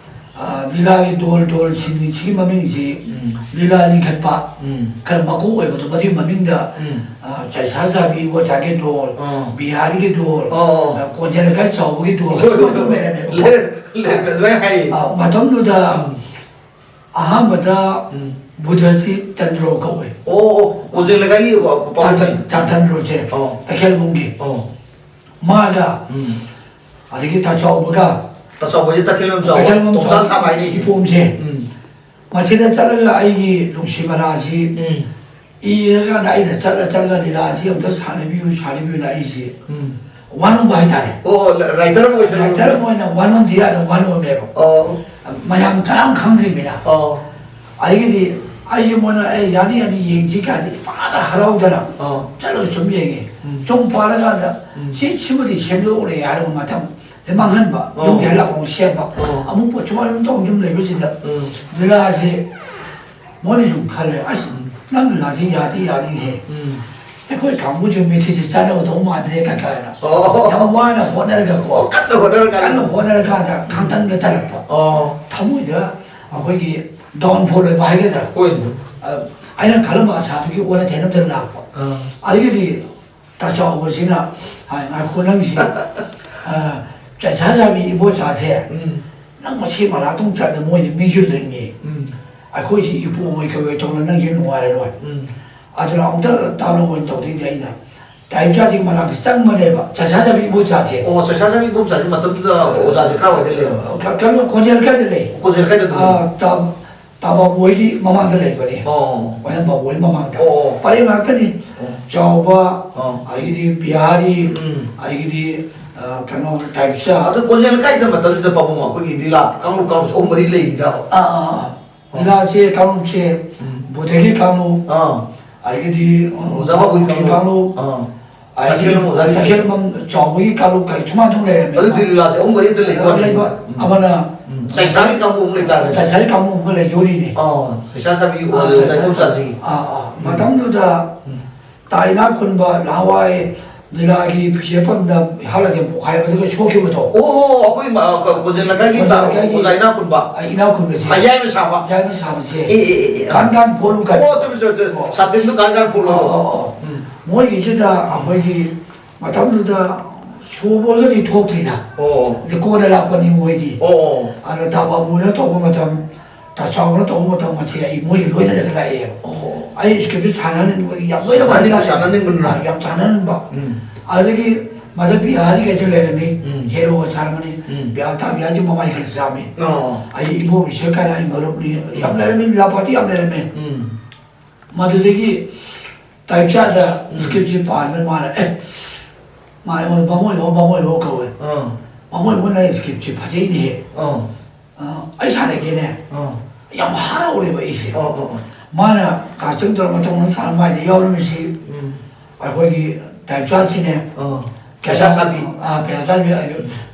ꯑ, ꯂꯤꯂꯥꯒꯤ ꯗꯣꯜ, ꯗꯣꯜꯁꯤꯡꯁꯤꯒꯤ ꯃꯃꯤꯡꯁꯤ ꯎꯝ꯫ ꯂꯤꯂꯥ ꯂꯤꯡꯈꯠꯄ, ꯎꯝ꯫ ꯈꯔ ꯃꯀꯣꯛ ꯑꯣꯏꯕꯗꯣ, ꯃꯗꯨꯒꯤ ꯃꯃꯤꯡꯗ, ꯎꯝ꯫ ꯑ, ꯆꯩꯁꯥ ꯆꯥꯕꯤ ꯑꯣꯖꯥꯒꯤ ꯗꯣꯜ, ꯑꯥ꯫ ꯕꯤꯍꯥꯔꯤꯒꯤ ꯗꯣꯜ, ꯑꯣ, ꯑꯣ꯫ ꯑ, ꯀꯣꯟꯖꯦꯜ ꯂꯩꯀꯥꯏ ꯆꯥꯎꯕꯒꯤ ꯗꯣꯜ, ꯍꯣꯏ, ꯍꯣꯏ, ꯑꯁꯨꯝꯕ ꯑꯗꯨꯝ ꯍꯣꯏ꯫ ꯂꯩꯔꯝꯃꯦꯕꯀꯣ꯫ ꯂꯩꯔꯦ, ꯂꯩꯔꯦ, ꯑꯗꯨꯃꯥꯏꯅ ꯍꯥꯏꯌꯦ꯫ ꯑ, ꯃꯇꯝꯗꯨꯗ ꯎꯝ꯫ ꯑꯍꯥꯟꯕꯗ ꯎꯝ꯫ ꯕꯨꯙꯁꯤ ꯆꯟꯗ꯭ꯔꯣ ꯀꯧꯋꯦ꯫ ꯑꯣ, ꯑꯣ, ꯀꯣꯟꯖꯦꯜ ꯂꯩꯀꯥꯏꯒꯤ ꯄꯥꯕꯨꯡꯁꯦ꯫ ꯆꯥꯟꯗ꯭ꯔꯣꯁꯦ꯫ ꯑꯣ꯫ ꯇꯈꯦꯜꯕꯨꯡꯒꯤ꯫ ꯑꯣ꯫ ꯃꯥꯒ꯫ ꯎꯝ꯫ ꯑꯗꯒꯤ ꯇꯥꯆꯥꯎꯕꯒ꯫ ꯇꯥꯆꯥꯎꯕꯁꯦ ꯇꯈꯦꯜ ꯃꯆꯥꯎꯕ꯫ ꯇꯈꯦꯜ ꯇꯣꯡꯁꯥ ꯁꯥꯕ ꯍꯥꯏꯅꯤ꯫ ꯏꯄꯣꯝꯁꯦ꯫ ꯎꯝ꯫ ꯃꯁꯤꯗ ꯆꯠꯂꯒ ꯑꯩꯒꯤ ꯅꯨꯡꯁꯤ ꯃꯔꯥꯁꯤ ꯎꯝ꯫ ꯏꯔꯀꯥꯟꯗ ꯑꯩꯅ ꯆꯠꯂ ꯆꯠꯂꯒ ꯂꯤꯂꯥꯁꯤ ꯑꯝꯇ ꯁꯥꯟꯅꯕꯤꯌꯨ, ꯁꯥꯟꯅꯕꯤꯌꯨꯅ ꯑꯩꯁꯦ ꯎꯝ꯫ ꯋꯥꯅꯣꯝꯕ ꯍꯥꯏꯇꯥꯔꯦ꯫ ꯑꯣ, ꯔꯥꯏꯇꯔ ꯑꯃ ꯑꯣꯏꯁꯜꯂꯛꯑꯣ꯫ ꯔꯥꯏꯇꯔ ꯑꯃ ꯑꯣꯏꯅ ꯋꯥꯅꯣꯝꯗꯤ ꯌꯥꯗ ꯋꯥꯅꯣꯝꯃꯦꯕ꯫ ꯑꯣ꯫ ꯃꯌꯥꯝ ꯀꯅꯥꯝ ꯈꯪꯗ꯭ꯔꯤꯕꯅꯤꯅ꯫ ꯑꯣ꯫ ꯑꯗꯒꯤꯗꯤ ꯑꯩꯁꯦ ꯃꯣꯏꯅ ꯑꯩ ꯌꯥꯅꯤ ꯌꯥꯅꯤ ꯌꯦꯡꯁꯤ ꯀꯥꯏꯗꯤ ꯏꯄꯥꯗ ꯍꯔꯥꯎꯗꯅ ꯑꯣ꯫ ꯆꯠꯂꯒ ꯁꯨꯝ ꯌꯦꯡꯉꯦ꯫ ꯎꯝ꯫ ꯁꯨꯝ ꯄꯥꯔꯀꯥꯟꯗ ꯎꯝ꯫ ꯁꯤ ꯁꯤꯃꯗꯤ ꯁꯦꯝꯗꯣꯛꯎꯔꯦ ꯍꯥꯏꯔꯒ ꯃꯊꯪ ꯃꯥꯡꯍꯟꯕ꯫ ꯑꯣ꯫ ꯌꯨꯝꯒꯤ ꯍꯜꯂꯛꯄ ꯑꯃꯨꯛ ꯁꯦꯝꯕ꯫ ꯑꯣ꯫ ꯑꯃꯨꯛ ꯁꯨꯃꯥꯏꯅ ꯑꯗꯨꯝ ꯇꯧ ꯑꯗꯨꯝ ꯂꯩꯕꯁꯤꯗ ꯎꯝ꯫ ꯂꯤꯂꯥꯁꯦ ꯃꯣꯏꯅ ꯁꯨꯝ ꯈꯜꯂꯦ, "ꯑꯁ, ꯅꯪ ꯂꯤꯂꯥꯁꯤ ꯌꯥꯗꯤ ꯌꯥꯅꯤꯍꯦ꯫ ꯎꯝ꯫ ꯑꯩꯈꯣꯏ ꯀꯥꯡꯕꯨꯁꯦ ꯃꯦꯊꯤꯁꯦ ꯆꯥꯅꯒꯗꯧ ꯃꯥꯟꯗ꯭ꯔꯦ" ꯀ ꯀꯥꯏꯅ꯫ ꯑꯣ꯫ ꯌꯥꯝ ꯋꯥꯅ ꯍꯣꯠꯅꯔꯒꯀꯣ꯫ ꯑꯣ, ꯀꯟꯅ ꯍꯣꯠꯅꯔꯀꯥꯟꯗ꯫ ꯀꯟꯅ ꯍꯣꯠꯅꯔꯀꯥꯟꯗ ꯈꯪꯇꯟꯒ ꯇꯜꯂꯛꯄ꯫ ꯑꯣ꯫ ꯊꯃꯣꯏꯗ ꯑꯩꯈꯣꯏꯒꯤ ꯗꯥꯎꯟꯐꯣꯜ ꯑꯣꯏꯕ ꯍꯥꯏꯒꯗ꯭ꯔꯥ? ꯍꯣꯏꯅꯦ꯫ ꯑ, ꯑꯩꯅ ꯈꯜꯂꯝꯕ ꯑꯁꯥꯗꯨꯒꯤ ꯑꯣꯟꯅ ꯇꯩꯅꯕꯗ ꯂꯥꯛꯄ꯫ ꯑꯥ꯫ ꯑꯗꯒꯤꯗꯤ ꯇꯥꯆꯥꯎꯕꯁꯤꯅ ꯍꯥꯏ, "ꯉꯥꯏꯈꯣ ꯅꯪꯁꯤ, ꯑ, ꯆꯥꯏꯁꯥ ꯆꯥꯕꯤ ꯏꯕꯣꯆꯥꯁꯦ ꯎꯝ꯫ ꯅꯪ ꯃꯁꯤ ꯃꯅꯥꯛꯇ ꯆꯠꯂꯦ ꯃꯣꯏꯗꯤ ꯃꯤꯁꯨ ꯂꯤꯡꯉꯤ꯫ ꯎꯝ꯫ ꯑꯩꯈꯣꯏꯁꯤ ꯏꯄꯨ ꯃꯣꯏ ꯀꯩ ꯑꯣꯏ ꯇꯧꯅ ꯅꯪꯁꯦ ꯅꯨꯡꯉꯥꯏꯔꯔꯣꯏ꯫ ꯎꯝ꯫ ꯑꯗꯨꯅ ꯑꯃꯨꯛꯇ ꯇꯥꯅꯧ ꯑꯣꯏꯅ ꯇꯧꯗꯣꯏꯗꯤ ꯑꯩꯅ ꯇꯥꯏꯕꯆꯥꯁꯤꯒꯤ ꯃꯅꯥꯛꯇ ꯆꯪꯕꯅꯦꯕ, ꯆꯥꯏꯁꯥ ꯆꯥꯕꯤ ꯏꯕꯣꯆꯥꯁꯦ꯫ ꯑꯣ, ꯆꯥꯏꯁꯥ ꯆꯥꯕꯤ ꯏꯕꯣꯆꯥꯁꯦ ꯃꯇꯝꯗꯨꯗ ꯑꯣꯖꯥꯁꯦ ꯀꯔꯥꯏꯋꯥꯏꯗ ꯂꯩꯔꯝꯕ? ꯀ-, ꯀꯩꯅꯣ, ꯈꯣꯟꯖꯦꯜ ꯀꯥꯏꯗ ꯂꯩ? ꯈꯣꯟꯖꯦꯜ ꯀꯥꯏꯗ ꯑꯗꯨꯝ ꯂꯩ? ꯑꯥ, ꯇꯥ-, ꯇꯥ ꯕꯥꯕꯨ ꯍꯣꯏꯒꯤ ꯃꯃꯥꯡꯗ ꯂꯩꯕꯅꯦ꯫ ꯑꯣ꯫ ꯋꯥꯌꯝ ꯕꯥꯕꯨ ꯍꯣꯏ ꯃꯃꯥꯡꯗ꯫ ꯑꯣ, ꯑꯣ꯫ ꯄꯔꯦꯡ ꯉꯥꯛꯇꯅꯤ꯫ ꯑꯣ꯫ ꯆꯥꯎꯕ, ꯑꯣ꯫ ꯑꯗꯒꯤꯗꯤ ꯕꯤꯍꯥꯔꯤ, ꯎꯝ꯫ ꯑꯗꯒꯤꯗꯤ, ꯑ, ꯀꯩꯅꯣ, ꯇꯥꯏꯕꯆꯥ꯫ ꯑꯗꯣ ꯀꯣꯟꯖꯦꯜ ꯂꯩꯀꯥꯏꯁꯤꯗ ꯃꯇꯝꯁꯤꯗ ꯄꯥꯕꯨꯡ ꯑꯩꯈꯣꯏꯒꯤ ꯂꯤꯂꯥ ꯀꯥꯡꯂꯨꯞ ꯀꯥꯡꯂꯨꯞꯁꯦ ꯑꯍꯨꯝ ꯃꯔꯤ ꯂꯩꯔꯤꯔꯕ? ꯑꯥ, ꯑꯥ, ꯑꯥ꯫ ꯑꯣ꯫ ꯂꯤꯂꯥꯁꯦ ꯀꯥꯡꯂꯨꯞꯁꯦ ꯎꯝ꯫ ꯕꯨꯙꯒꯤ ꯀꯥꯡꯂꯨꯞ, ꯑꯥ꯫ ꯑꯗꯒꯤꯗꯤ, ꯑ, ꯑꯣꯖꯥ ꯕꯥꯕꯨꯒꯤ ꯕꯥꯕꯨꯒꯤ ꯀꯥꯡꯂꯨꯞ꯫ ꯀꯥꯡꯂꯨꯞ, ꯑꯥ꯫ ꯑꯗꯒꯤꯗꯤ ꯇꯈꯦꯜꯂꯝ ꯑꯣꯖꯥꯒꯤ ꯀꯥꯡꯂꯨꯞ꯫ ꯇꯈꯦꯜꯂꯝ ꯆꯥꯎꯕꯒꯤ ꯀꯥꯡꯂꯨꯞ ꯀꯥꯏ ꯁꯨꯃꯥꯏꯅ ꯑꯗꯨꯝ ꯂꯩꯔꯝꯃꯦ꯫ ꯑꯗꯨꯗꯤ ꯂꯤꯂꯥꯁꯦ ꯑꯍꯨꯝ ꯃꯔꯤꯗ ꯂꯩꯕ ꯑ, ꯋꯥꯅꯤ꯫ ꯂꯩꯕ꯫ ꯎꯝ꯫ ꯑꯃꯅ ꯎꯝ꯫ ꯆꯥꯏꯁꯥꯒꯤ ꯀꯥꯡꯕꯨ ꯑꯃ ꯂꯩꯇꯥꯔꯒꯗꯤ꯫ ꯆꯥꯏꯁꯥꯒꯤ ꯀꯥꯡꯕꯨ ꯑꯃ ꯂꯩꯗꯣꯔꯤꯅꯦ꯫ ꯑꯥ, ꯆꯥꯏꯁꯥ ꯆꯥꯕꯤ ꯑꯥ, ꯑꯣꯖꯥ ꯆꯥꯏꯁꯥ ꯏꯕꯣꯆꯥꯁꯤ꯫ ꯑꯥ, ꯑꯥ꯫ ꯎꯝ꯫ ꯃꯇꯝꯗꯨꯗ ꯎꯝ꯫ ꯇꯥ ꯏꯅꯥꯛ ꯈꯨꯟꯕ ꯅꯍꯥꯟꯋꯥꯏ ꯂꯤꯂꯥꯒꯤ ꯐꯤꯖꯦꯐꯝꯗ ꯍꯥꯂꯗꯦꯝ ꯄꯣꯛꯈꯥꯏꯕꯗꯒ ꯁꯣꯛꯈꯤꯕꯗꯣ꯫ ꯑꯣ, ꯑꯩꯈꯣꯏ ꯃ-, ꯀ-, ꯀꯣꯟꯖꯦꯜ ꯂꯩꯀꯥꯏꯒꯤ ꯀꯣꯟꯖꯦꯜ ꯂꯩꯀꯥꯏꯒꯤ ꯑꯣꯖꯥ ꯏꯅꯥꯛ ꯈꯨꯟꯕ꯫ ꯑ, ꯏꯅꯥꯛ ꯈꯨꯟꯕꯁꯦ꯫ ꯑ, ꯌꯥꯏꯃ ꯁꯥꯕ꯫ ꯌꯥꯏꯃ ꯁꯥꯕꯁꯦ꯫ ꯑꯦ, ꯑꯦ, ꯑꯦ, ꯑꯦ꯫ ꯀꯥꯟ ꯀꯥꯟ ꯐꯣꯠꯂꯨ ꯀꯥꯏ꯫ ꯑꯣ, ꯆꯨꯝꯃꯤ, ꯆꯨꯝꯃꯤ, ꯆꯨꯝꯃꯤ꯫ ꯑꯣ꯫ ꯁꯥꯇꯤꯟꯗꯨ ꯀꯥꯟ ꯀꯥꯟ ꯐꯣꯠꯂꯨ꯫ ꯑꯣ, ꯑꯣ, ꯑꯣ꯫ ꯎꯝ꯫ ꯃꯣꯏꯒꯤꯁꯤꯗ ꯑꯩꯈꯣꯏꯒꯤ ꯃꯇꯝꯗꯨꯗ ꯁꯣꯕꯣꯜꯒꯗꯤ ꯊꯣꯛꯇ꯭ꯔꯤꯗ꯫ ꯑꯣ꯫ ꯂꯤꯀꯣꯟꯗ ꯂꯥꯛꯄꯅꯤ ꯃꯣꯏꯗꯤ꯫ ꯑꯣ, ꯑꯣ꯫ ꯑꯗ ꯇꯥ ꯕꯥꯕꯨꯅ ꯇꯧꯕ ꯃꯇꯝ ꯇꯥ ꯆꯥꯎꯕꯅ ꯇꯧꯕ ꯃꯇꯝ ꯑꯁꯤ ꯑꯩ ꯃꯣꯏꯒ ꯂꯣꯏꯅꯔꯒ ꯂꯥꯛꯑꯦ꯫ ꯑꯣ꯫ ꯑꯩ script ꯁꯦ ꯁꯥꯟꯅꯅꯤꯡꯕꯒꯤ ꯌꯥꯝ ꯂꯣꯏꯅ ꯁꯥꯟꯅꯅꯤꯡꯕ, ꯄꯥꯝꯖꯥꯠꯅꯤ꯫ ꯁꯥꯟꯅꯅꯤꯡꯕꯗꯨꯅ꯫ ꯑꯥ, ꯌꯥꯝ ꯁꯥꯟꯅꯅꯤꯡꯕ꯫ ꯎꯝ꯫ ꯑꯗꯨꯗꯒꯤ ꯃꯗꯨ ꯕꯤꯍꯥꯔꯤ ꯀꯩꯁꯨ ꯂꯩꯔꯝꯃꯤ꯫ ꯎꯝ꯫ Hero ꯒ ꯁꯥꯔꯝꯃꯅꯤ꯫ ꯎꯝ꯫ ꯕꯤꯍꯥꯔ ꯇꯥ ꯕꯤꯍꯥꯔꯁꯤ ꯃꯃꯥꯏ ꯈꯔ ꯆꯥꯝꯃꯤ꯫ ꯑꯣ꯫ ꯑꯩ ꯏꯕꯣ ꯏꯁꯣꯔ ꯀꯥꯏꯅ ꯑꯩ ꯃꯔꯨꯞꯅꯤ꯫ ꯌꯥꯝ ꯂꯩꯔꯝꯃꯤ, ꯂꯤꯂꯥ party ꯌꯥꯝ ꯂꯩꯔꯝꯃꯤ꯫ ꯎꯝ꯫ ꯃꯗꯨꯗꯒꯤ ꯇꯥꯏꯞꯆꯥꯗ ꯎꯝ꯫ Script ꯁꯤ ꯄꯥꯟꯕ ꯃꯥꯅ, "ꯑꯦ," ꯃꯥ ꯑꯩꯉꯣꯟꯗ "ꯕꯥꯃꯣꯟ ꯏꯕꯣ, ꯕꯥꯃꯣꯟ ꯏꯕꯣ" ꯀꯧꯋꯦ꯫ ꯑꯥ꯫ "ꯕꯥꯃꯣꯟ ꯏꯕꯣ, ꯅꯪ script ꯁꯤ ꯐꯖꯩꯅꯦꯍꯦ꯫ ꯑꯥ꯫ ꯑ, ꯑꯩ ꯁꯥꯟꯅꯒꯦꯅꯦ꯫ ꯑꯥ꯫ ꯌꯥꯝ ꯍꯔꯥꯎꯔꯦꯕ ꯑꯩꯁꯦ꯫ ꯑꯥ, ꯑꯥ, ꯑꯥ꯫ ꯃꯥꯅ casting ꯇꯧꯔ ꯃꯇꯧ ꯅꯪ ꯁꯥꯟꯅ ꯃꯥꯏꯗ ꯌꯥꯎꯔꯝꯃꯤꯁꯤ ꯎꯝ꯫ ꯑꯩꯈꯣꯏꯒꯤ ꯇꯥꯏꯞꯆꯥꯁꯤꯅꯦ꯫ ꯑꯥ꯫ ꯄꯩꯁꯥ ꯁꯥꯕꯤ꯫ ꯑꯥ, ꯄꯩꯁꯥ ꯁꯥꯕꯤ,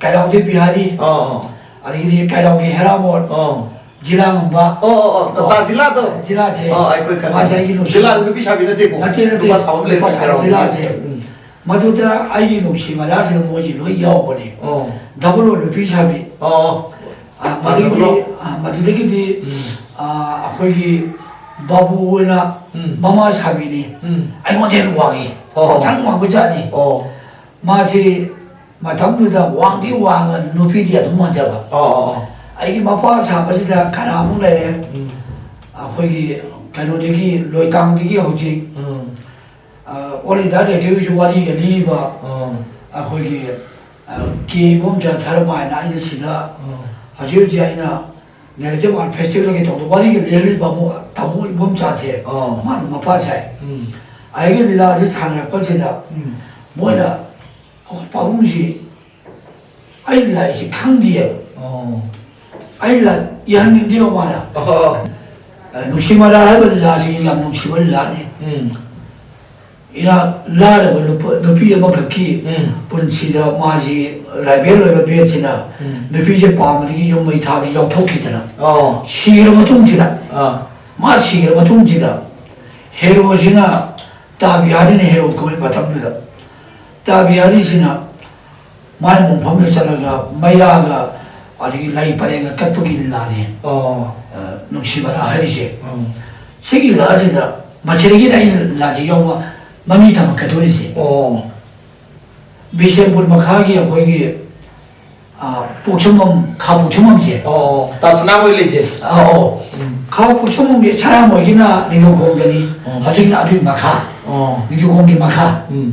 ꯀꯩꯔꯥꯎꯗꯤ ꯕꯤꯍꯥꯔꯤ, ꯑꯥ, ꯑꯥ꯫ ꯑꯗꯒꯤꯗꯤ ꯀꯩꯔꯥꯎꯒꯤ ꯍꯦꯔꯥꯃꯣꯠ, ꯑꯥ꯫ ꯖꯤꯂꯥ ꯉꯝꯕ꯫ ꯑꯣ, ꯑꯣ, ꯑꯣ, ꯇꯥ ꯖꯤꯂꯥꯗꯣ? ꯖꯤꯂꯥꯁꯦ꯫ ꯑꯥ, ꯑꯩꯈꯣꯏ ꯈꯪꯉꯦ꯫ ꯃꯥꯁꯦ ꯑꯩꯒꯤ ꯅꯨꯡꯁꯤ-, ꯖꯤꯂꯥ ꯅꯨꯄꯤ ꯁꯥꯕꯤ ꯅꯠꯇꯦꯀꯣ? ꯅꯠꯇꯦ, ꯅꯠꯇꯦ꯫ ꯅꯨꯄꯥ ꯁꯥꯕ ꯑꯃ ꯂꯩꯕꯅꯦ ꯅꯨꯄꯥ ꯁꯥꯕ ꯀꯩꯔꯥꯎꯗ꯫ ꯖꯤꯂꯥꯁꯦ꯫ ꯎꯝ꯫ ꯃꯗꯨꯗ ꯑꯩꯒꯤ ꯅꯨꯡꯁꯤ ꯃꯔꯥꯁꯤꯗ ꯃꯣꯏꯁꯤ ꯂꯣꯏ ꯌꯥꯎꯕꯅꯦ꯫ ꯑꯣ꯫ ꯗꯕꯜ ꯑꯣ ꯅꯨꯄꯤ ꯁꯥꯕꯤ꯫ ꯑꯣ꯫ ꯑ, ꯃꯗꯨꯗꯒꯤꯗꯤ, ꯗꯕꯜ ꯑꯣ꯫ ꯑ, ꯃꯗꯨꯗꯒꯤꯗꯤ, ꯎꯝ꯫ ꯑ, ꯑꯩꯈꯣꯏꯒꯤ ꯕꯥꯕꯨ ꯑꯣꯏꯅ ꯎꯝ꯫ ꯃꯃꯥ ꯁꯥꯕꯤꯅꯤ꯫ ꯎꯝ꯫ ꯑꯩꯉꯣꯟꯗ ꯍꯦꯟꯅ ꯋꯥꯡꯉꯤ꯫ ꯑꯣ꯫ ꯃꯊꯪ ꯋꯥꯡꯕ ꯖꯥꯠꯅꯤ꯫ ꯑꯣ꯫ ꯃꯥꯁꯤ ꯃꯇꯝꯗꯨꯗ ꯋꯥꯡꯗꯤ ꯋꯥꯡꯉ ꯅꯨꯄꯤꯗꯤ ꯑꯗꯨꯝ ꯃꯥꯟꯖꯕ꯫ ꯑꯣ, ꯑꯣ, ꯑꯣ꯫ ꯑꯩꯒꯤ ꯃꯄꯥ ꯁꯥꯕꯁꯤꯗ ꯀꯅꯥꯃꯨꯛ ꯂꯩꯔꯦ? ꯎꯝ꯫ ꯑꯩꯈꯣꯏꯒꯤ ꯀꯩꯅꯣꯗꯒꯤ, ꯂꯣꯏꯇꯥꯡꯗꯒꯤ ꯍꯧꯖꯤꯛ, ꯎꯝ꯫ ꯑ, All India Radio ꯒꯤꯁꯨ ꯋꯥꯔꯤꯒ ꯂꯤꯕ, ꯎꯝ꯫ ꯑꯩꯈꯣꯏꯒꯤ, ꯑ, ꯀꯦ ꯏꯕꯣꯝꯆꯥ ꯁꯔꯃ ꯍꯥꯏꯅ ꯑꯩꯅ ꯁꯤꯗ ꯎꯝ꯫ ꯍꯧꯖꯤꯛ ꯍꯧꯖꯤꯛ ꯑꯩꯅ Narrative Art Festival ꯒꯤ ꯇꯧꯕꯗ ꯋꯥꯔꯤꯒ ꯂꯤꯔꯤꯕ ꯑꯃꯨꯛ ꯇꯥꯃꯣ ꯏꯕꯣꯝꯆꯥꯁꯦ, ꯑꯣ꯫ ꯃꯥꯅ ꯃꯄꯥ ꯁꯥꯏ꯫ ꯎꯝ꯫ ꯑꯩꯒꯤ ꯂꯤꯂꯥꯁꯤ ꯁꯥꯟꯅꯔꯛꯄꯁꯤꯗ, ꯎꯝ꯫ ꯃꯣꯏꯅ, "ꯑꯩꯈꯣꯏ ꯄꯥꯕꯨꯡꯁꯤ ꯑꯩ ꯂꯥꯏꯔꯤꯛꯁꯤ ꯈꯪꯗꯦꯕ꯫ ꯑꯣ꯫ ꯑꯩ ꯂꯥꯏꯔꯤꯛ ꯏꯍꯟꯅꯤꯡꯗꯦꯕ ꯃꯥꯅ"꯫ ꯑꯣ꯫ ꯑ, ꯅꯨꯡꯁꯤ ꯃꯔꯥ ꯍꯥꯏꯕ ꯂꯤꯂꯥꯁꯤ ꯌꯥꯝ ꯅꯨꯡꯁꯤꯕ ꯂꯤꯂꯥꯅꯤ꯫ ꯎꯝ꯫ ꯏꯅꯥꯛ ꯂꯥꯏꯔꯕ ꯅꯨꯄꯥ, ꯅꯨꯄꯤ ꯑꯃꯈꯛꯀꯤ ꯎꯝ꯫ ꯄꯨꯟꯁꯤꯗ ꯃꯥꯁꯤ ꯔꯥꯏꯕꯦꯜ ꯑꯣꯏꯕ ꯕꯦꯠꯁꯤꯅ ꯎꯝ꯫ ꯅꯨꯄꯤꯁꯦ ꯄꯥꯝꯕꯗꯒꯤ ꯌꯨꯝ ꯃꯩ ꯊꯥꯗ ꯌꯥꯎꯊꯣꯛꯈꯤꯗꯅ ꯑꯣ꯫ ꯁꯤꯔ ꯃꯇꯨꯡꯁꯤꯗ, ꯑꯥ꯫ ꯃꯥ ꯁꯤꯔ ꯃꯇꯨꯡꯁꯤꯗ ꯍꯦꯔꯣꯁꯤꯅ, ꯇꯥ ꯕꯤꯍꯥꯔꯤꯅ ꯍꯦꯔꯣ ꯀꯨꯝꯃꯤ ꯃꯇꯝꯗꯨꯗ, ꯇꯥ ꯕꯤꯍꯥꯔꯤꯁꯤꯅ ꯃꯥꯏ ꯃꯣꯡꯐꯝꯗ ꯆꯠꯂꯒ ꯃꯩꯔꯥꯒ ꯑꯗꯒꯤ ꯂꯩ ꯄꯔꯦꯡꯒ ꯀꯠꯄꯒꯤ ꯂꯤꯂꯥꯅꯤ꯫ ꯑꯣ꯫ ꯑ, ꯅꯨꯡꯁꯤ ꯃꯔꯥ ꯍꯥꯏꯔꯤꯁꯦ꯫ ꯎꯝ꯫ ꯁꯤꯒꯤ ꯂꯤꯂꯥꯁꯤꯗ ꯃꯁꯤꯗꯒꯤꯅ ꯑꯩꯅ ꯂꯤꯂꯥꯁꯤ ꯌꯥꯎꯕ ꯃꯃꯤ ꯇꯝꯃꯛꯀꯗꯧꯔꯤꯁꯦ꯫ ꯑꯣ꯫ ꯕꯤꯁꯦꯝꯄꯨꯔ ꯃꯈꯥꯒꯤ ꯑꯩꯈꯣꯏꯒꯤ ꯑꯥ, ꯄꯣꯛꯁꯨꯝꯕꯝ, ꯈꯥ ꯄꯣꯛꯁꯨꯝꯕꯝꯁꯦ꯫ ꯑꯣ, ꯑꯣ, ꯇꯥ ꯁꯅꯥꯃꯣꯏ ꯂꯩꯁꯦ꯫ ꯑꯥ, ꯑꯣ꯫ ꯎꯝ꯫ ꯈꯥ ꯄꯣꯛꯁꯨꯝꯕꯝꯒꯤ ꯁꯅꯥꯃꯣꯏꯒꯤꯅ ꯅꯤꯡꯊꯧꯈꯣꯡꯗꯅꯤ꯫ ꯎꯝ꯫ ꯍꯧꯖꯤꯛꯅ ꯑꯗꯨꯒꯤ ꯃꯈꯥ꯫ ꯑꯣ꯫ ꯅꯤꯡꯊꯧꯈꯣꯡꯒꯤ ꯃꯈꯥ꯫ ꯎꯝ꯫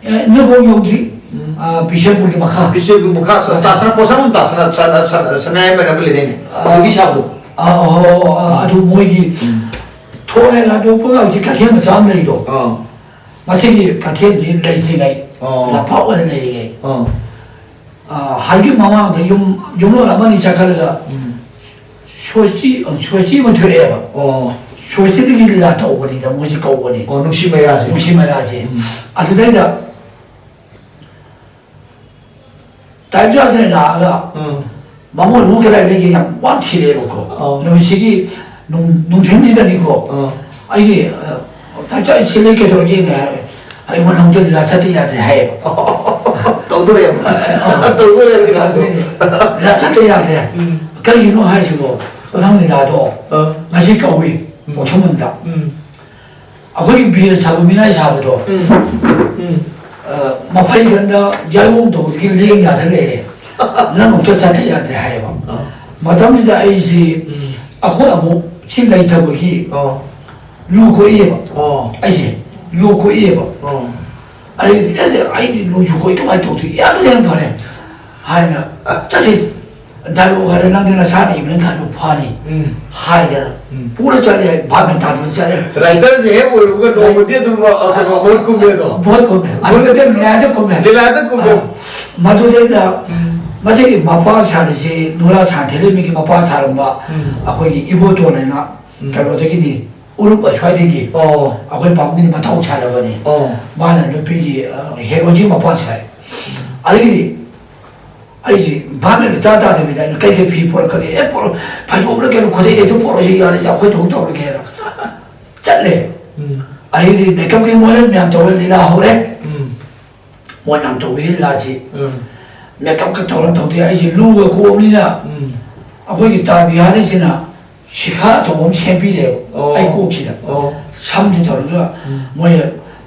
ꯑꯦ, ꯅꯤꯡꯊꯧꯈꯣꯡ ꯌꯧꯗ꯭ꯔꯤ꯫ ꯎꯝ꯫ ꯑꯥ, ꯕꯤꯁꯦꯝꯄꯨꯔꯒꯤ ꯃꯈꯥ꯫ ꯕꯤꯁꯦꯝꯄꯨꯔꯒꯤ ꯃꯈꯥ, ꯁ-, ꯇꯥ ꯁꯅꯥ, ꯄꯣꯠꯁꯪꯕꯝ ꯇꯥ ꯁꯅꯥ, ꯁꯅꯥ, ꯁꯅꯥ, ꯁꯅꯥꯌꯥꯏ ꯃꯥꯏꯅꯕ ꯂꯩꯗꯥꯏꯅꯦ? ꯑꯥ꯫ ꯑꯗꯨꯒꯤ ꯁꯥꯕꯗꯣ꯫ ꯑꯥ, ꯑꯣ, ꯑꯣ, ꯑꯥ, ꯎꯝ꯫ ꯑꯗꯨ ꯃꯣꯏꯒꯤ ꯎꯝ꯫ ꯊꯣꯡ ꯍꯦꯛ ꯂꯥꯟꯊꯣꯛꯄꯒ ꯍꯧꯖꯤꯛ ꯀꯩꯊꯦꯜ ꯃꯆꯥ ꯑꯃ ꯂꯩꯗꯣ꯫ ꯑꯥ꯫ ꯃꯁꯤꯒꯤ ꯀꯩꯊꯦꯜꯁꯤ ꯂꯩꯇ꯭ꯔꯤꯉꯩ, ꯑꯣ꯫ ꯂꯝꯄꯥꯛ ꯑꯣꯏꯅ ꯂꯩꯔꯤꯉꯩ꯫ ꯑꯥ꯫ ꯑꯥ, ꯍꯥꯏꯗꯤ ꯃꯃꯥꯡꯗ ꯌꯨꯝ, ꯌꯨꯝꯂꯣꯟ ꯑꯃꯅꯤ ꯆꯠꯈꯠꯂꯒ ꯎꯝ꯫ ꯁ꯭ꯋꯁꯇꯤ, ꯁ꯭ꯋꯁꯇꯤ ꯑꯃ ꯊꯣꯛꯑꯦꯕ꯫ ꯑꯣ꯫ ꯁ꯭ꯋꯁꯇꯤꯗꯒꯤ ꯂꯤꯂꯥ ꯇꯧꯕꯅꯤꯗ, ꯃꯣꯏꯁꯦ ꯀꯧꯕꯅꯤ꯫ ꯑꯣ, ꯅꯨꯡꯁꯤ ꯃꯩꯔꯥꯁꯦ꯫ ꯅꯨꯡꯁꯤ ꯃꯩꯔꯥꯁꯦ꯫ ꯎꯝ꯫ ꯑꯗꯨꯗꯩꯗ ꯇꯥꯏꯞꯁꯥꯁꯦ ꯂꯥꯛꯑꯒ ꯎꯝ꯫ ꯕꯥꯃꯣꯟ ꯑꯃꯨꯛ ꯀꯗꯥꯏ ꯂꯩꯒꯦ ꯌꯥꯝ ꯋꯥꯅ ꯊꯤꯔꯛꯑꯦꯕꯀꯣ꯫ ꯑꯣ꯫ ꯅꯨꯃꯤꯠꯁꯤꯒꯤ ꯅꯨꯡ-, ꯅꯨꯡꯊꯤꯟꯁꯤꯗꯅꯤꯀꯣ꯫ ꯑꯣ꯫ ꯑꯩꯒꯤ, ꯑ, "ꯇꯥꯏꯞꯁꯥ, ꯑꯩ ꯁꯤ ꯂꯩ ꯀꯩꯗꯧꯔꯒꯦꯅꯦ?" ꯍꯥꯏꯔꯦ꯫ "ꯑꯩꯉꯣꯟꯗ ꯑꯃꯨꯛꯇ ꯂꯤꯂꯥ ꯆꯠꯇ ꯌꯥꯗ꯭ꯔꯦ" ꯍꯥꯏꯌꯦꯕ꯫ ꯇꯧꯗꯣꯔꯦ꯫ ꯑ, ꯑ, ꯑ꯫ ꯇꯧꯗꯣꯔꯦ ꯂꯤꯂꯥꯗꯣ꯫ "ꯂꯤꯂꯥ ꯆꯠꯇ ꯌꯥꯗ꯭ꯔꯦ꯫ ꯎꯝ꯫ ꯀꯔꯤꯒꯤꯅꯣ ꯍꯥꯏꯁꯤꯕꯣ? ꯅꯪ ꯂꯤꯂꯥꯗꯣ ꯑ꯫ ꯉꯁꯤ ꯀꯧꯏ, ꯎꯝ꯫ ꯄꯣꯠꯁꯪꯕꯝꯗ꯫ ꯎꯝ꯫ ꯑꯩꯈꯣꯏꯒꯤ ꯕꯤꯔ ꯁꯥꯕ ꯃꯤꯅꯥꯏ ꯁꯥꯕꯗꯣ, ꯎꯝ꯫ ꯎꯝ꯫ ꯑ, ꯃꯐꯩꯒꯟꯗ ꯌꯥꯏꯑꯣꯡ ꯇꯧꯕꯗꯒꯤ ꯂꯦꯡ ꯌꯥꯗ ꯂꯩꯔꯦ꯫ ꯅꯪ ꯑꯃꯨꯛꯇ ꯆꯠꯇ ꯌꯥꯗ꯭ꯔꯦ" ꯍꯥꯏꯌꯦꯕ꯫ ꯑ꯫ ꯃꯇꯝꯁꯤꯗ ꯑꯩꯁꯤ, ꯎꯝ꯫ ꯑꯩꯈꯣꯏ ꯑꯃꯨꯛ ꯁꯤ ꯂꯩꯇꯕꯒꯤ ꯑ꯫ ꯂꯨ ꯀꯣꯛꯏꯑꯕ꯫ ꯑ꯫ ꯑꯩꯁꯦ ꯂꯨ ꯀꯣꯛꯏꯑꯕ꯫ ꯑ꯫ ꯑꯩꯗꯤ, "ꯑꯦꯁ, ꯑꯩꯗꯤ ꯂꯨꯁꯨ ꯀꯣꯛꯏ, ꯀꯃꯥꯏꯅ ꯇꯧꯗꯣꯏ? ꯌꯥꯗ꯭ꯔꯦ, ꯌꯥꯝ ꯐꯔꯦ" ꯍꯥꯏꯅ, "ꯆꯠꯁꯤ, ꯗꯥꯏꯂꯣꯛ ꯍꯥꯏꯔꯦ, ꯅꯪꯗꯤ ꯅꯁꯥꯅ ꯏꯕꯅ ꯗꯥꯏꯂꯣꯛ ꯐꯥꯅꯤ" ꯎꯝ꯫ ꯍꯥꯏꯗꯅ ꯎꯝ꯫ ꯄꯨꯔ ꯆꯠꯂꯦ, ꯚꯥꯞ ꯃꯦꯟ ꯇꯥꯗꯅ ꯆꯠꯂꯦ꯫ ꯔꯥꯏꯇꯔꯁꯦ ꯍꯦꯛ ꯑꯣꯏꯔꯨꯕꯒ ꯅꯣꯡꯃꯗꯤ ꯑꯗꯨꯝ, ꯑ, ꯀꯩꯅꯣ, ꯃꯍꯨꯠ ꯀꯨꯝꯃꯦꯗꯣ꯫ ꯃꯍꯨꯠ ꯀꯨꯝꯃꯦ꯫ ꯑꯗꯨꯗ ꯂꯤꯂꯥꯗ ꯀꯨꯝꯃꯦ꯫ ꯂꯤꯂꯥꯗ ꯀꯨꯝꯃꯦ꯫ ꯑ, ꯃꯗꯨꯗꯩꯗ ꯎꯝ꯫ ꯃꯁꯤꯒꯤ ꯃꯄꯥ ꯁꯥꯔꯤꯁꯦ ꯅꯨꯔꯥ ꯁꯥꯟꯊꯦꯂꯣꯏꯃꯒꯤ ꯃꯄꯥ ꯁꯥꯔꯝꯕ ꯎꯝ꯫ ꯑꯩꯈꯣꯏꯒꯤ ꯏꯕꯣꯇꯣꯟ ꯍꯥꯏꯅ ꯎꯝ꯫ ꯀꯩꯅꯣꯗꯒꯤꯅꯤ, ꯎꯔꯨꯞ ꯑꯁ꯭ꯋꯥꯏꯗꯒꯤ ꯑꯣ꯫ ꯑꯩꯈꯣꯏ ꯄꯥꯕꯨꯡꯒꯤꯗꯤ ꯃꯊꯧ ꯁꯥꯟꯅꯕꯅꯤ꯫ ꯑꯣ꯫ ꯃꯥꯅ ꯅꯨꯄꯤꯒꯤ, ꯑ, ꯍꯦꯔꯣꯖꯤ ꯃꯄꯥꯟ ꯁꯥꯏ꯫ ꯑꯗꯒꯤꯗꯤ ꯑꯩꯁꯤ ꯚꯥꯞ ꯃꯦꯟ ꯏꯇꯥ ꯇꯥꯗꯕꯤꯗ ꯑꯩꯅ ꯀꯩ ꯀꯩ ꯐꯤ ꯄꯣꯔꯛꯀꯅꯤ? "ꯑꯦ, ꯄꯣꯔꯛ-, ꯐꯩꯖꯣꯝꯂ ꯀꯩꯅꯣ, ꯈꯨꯗꯩ ꯂꯩꯇ ꯄꯣꯔꯛꯑꯣꯁꯤ, ꯌꯥꯔꯦꯁꯦ, ꯑꯩꯈꯣꯏ ꯊꯣꯡ ꯇꯧꯔꯒꯦꯅ" ꯆꯠꯂꯦ꯫ ꯎꯝ꯫ ꯑꯗꯒꯤꯗꯤ ꯃꯦꯀꯞꯀꯤ ꯃꯣꯗꯦꯜ ꯃꯌꯥꯝ ꯇꯧꯔꯦ, ꯂꯤꯂꯥ ꯍꯧꯔꯦ꯫ ꯎꯝ꯫ ꯃꯣꯏ ꯌꯥꯝ ꯇꯧꯕꯤꯔꯤ ꯂꯤꯂꯥꯁꯤ꯫ ꯎꯝ꯫ ꯃꯦꯀꯞꯀ ꯇꯧꯔ ꯇꯧꯗꯦ, ꯑꯩꯁꯦ ꯂꯨꯒ ꯀꯣꯛꯑꯕꯅꯤꯅ ꯎꯝ꯫ ꯑꯩꯈꯣꯏꯒꯤ ꯇꯥ ꯕꯤꯍꯥꯔꯤꯁꯤꯅ ꯁꯤꯈꯥ ꯑꯆꯧꯕ ꯑꯃ ꯁꯦꯝꯕꯤꯔꯦꯕ ꯑꯣ꯫ ꯑꯩ ꯀꯣꯛꯁꯤꯗ꯫ ꯑꯣ꯫ ꯁꯝꯁꯤ ꯇꯧꯔꯒ ꯎꯝ꯫ ꯃꯣꯏ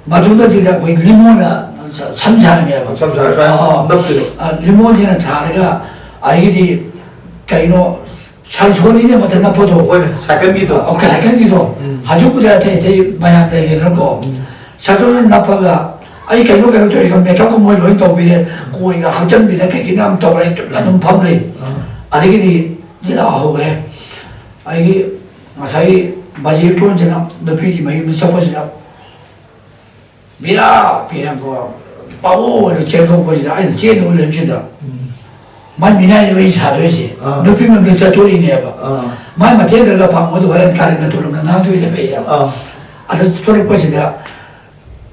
ꯃꯗꯨꯗꯗꯤ ꯑꯩꯈꯣꯏ ꯂꯤꯃꯣꯟꯅ ꯁꯝ ꯁꯥꯔꯝꯃꯦꯕ꯫ ꯁꯝ ꯁꯥꯔ ꯁ꯭ꯋꯥꯏ ꯑꯥ, ꯑꯥ꯫ ꯅꯞꯄꯤꯗꯣ꯫ ꯑꯥ, ꯂꯤꯃꯣꯟꯁꯤꯅ ꯁꯥꯔꯒ, ꯑꯗꯒꯤꯗꯤ ꯀꯩꯅꯣ, ꯁꯜꯁꯣꯟꯅꯤꯅꯦ ꯃꯊꯛ ꯅꯞꯄꯗꯣ꯫ ꯍꯣꯏꯅꯦ, ꯁꯥꯏꯀꯜꯒꯤꯗꯣ꯫ ꯑꯣꯀꯦ, ꯁꯥꯏꯀꯜꯒꯤꯗꯣ꯫ ꯎꯝ꯫ ꯍꯧꯖꯤꯛꯄꯨꯗꯤ ꯑꯇꯩ ꯑꯇꯩ ꯃꯌꯥꯝ ꯂꯩꯔꯦꯗꯅꯀꯣ꯫ ꯎꯝ꯫ ꯁꯜꯁꯣꯟꯅ ꯅꯞꯄꯒ, ꯑꯩ ꯀꯩꯅꯣ, ꯀꯩꯅꯣ ꯇꯧꯔꯤꯀꯣ, ꯃꯦꯀꯞꯀ ꯃꯣꯏ ꯂꯣꯏ ꯇꯧꯕꯤꯔꯦ, ꯀꯣꯏꯒ ꯍꯥꯞꯆꯟꯕꯤꯗ ꯀꯩ ꯀꯩꯅꯣ ꯌꯥꯝ ꯇꯧꯔꯦ, ꯆꯨꯝꯅ ꯑꯗꯨꯝ ꯐꯝ ꯂꯩ꯫ ꯑꯥ꯫ ꯑꯗꯒꯤꯗꯤ ꯂꯤꯂꯥ ꯍꯧꯈ꯭ꯔꯦ꯫ ꯑꯩꯒꯤ ꯉꯁꯥꯏꯒꯤ ꯕꯥꯖꯤ ꯇꯣꯟꯁꯤꯅ ꯅꯨꯄꯤꯒꯤ ꯃꯌꯨꯝꯗ ꯆꯠꯄꯁꯤꯗ, ꯕꯤꯔꯥ! ꯄꯤꯔꯛꯄ ꯄꯥꯕꯣꯛ ꯑꯣꯏꯅ ꯆꯦꯟꯊꯣꯛꯄꯁꯤꯗ ꯑꯩꯅ ꯆꯦꯟꯗꯕ ꯂꯩꯕꯁꯤꯗ ꯎꯝ꯫ ꯃꯥꯏ ꯃꯤꯅꯥꯏꯅꯦꯕ ꯑꯩ ꯁꯥꯗꯣꯏꯁꯦ꯫ ꯑꯥ꯫ ꯅꯨꯄꯤ ꯃꯌꯨꯝꯗ ꯆꯠꯊꯣꯔꯛꯏꯅꯦꯕ꯫ ꯑꯥ꯫ ꯃꯥꯏ ꯃꯇꯦꯡ ꯈꯔ ꯈꯔ ꯄꯥꯡꯕꯗꯣ ꯍꯣꯔꯦꯟ ꯀꯥꯔꯟꯒ ꯇꯨꯔꯟꯒ ꯉꯥꯡꯗꯣꯏꯅꯦꯕ ꯑꯩ꯫ ꯑꯥ꯫ ꯑꯗ ꯆꯠꯊꯣꯔꯛꯄꯁꯤꯗ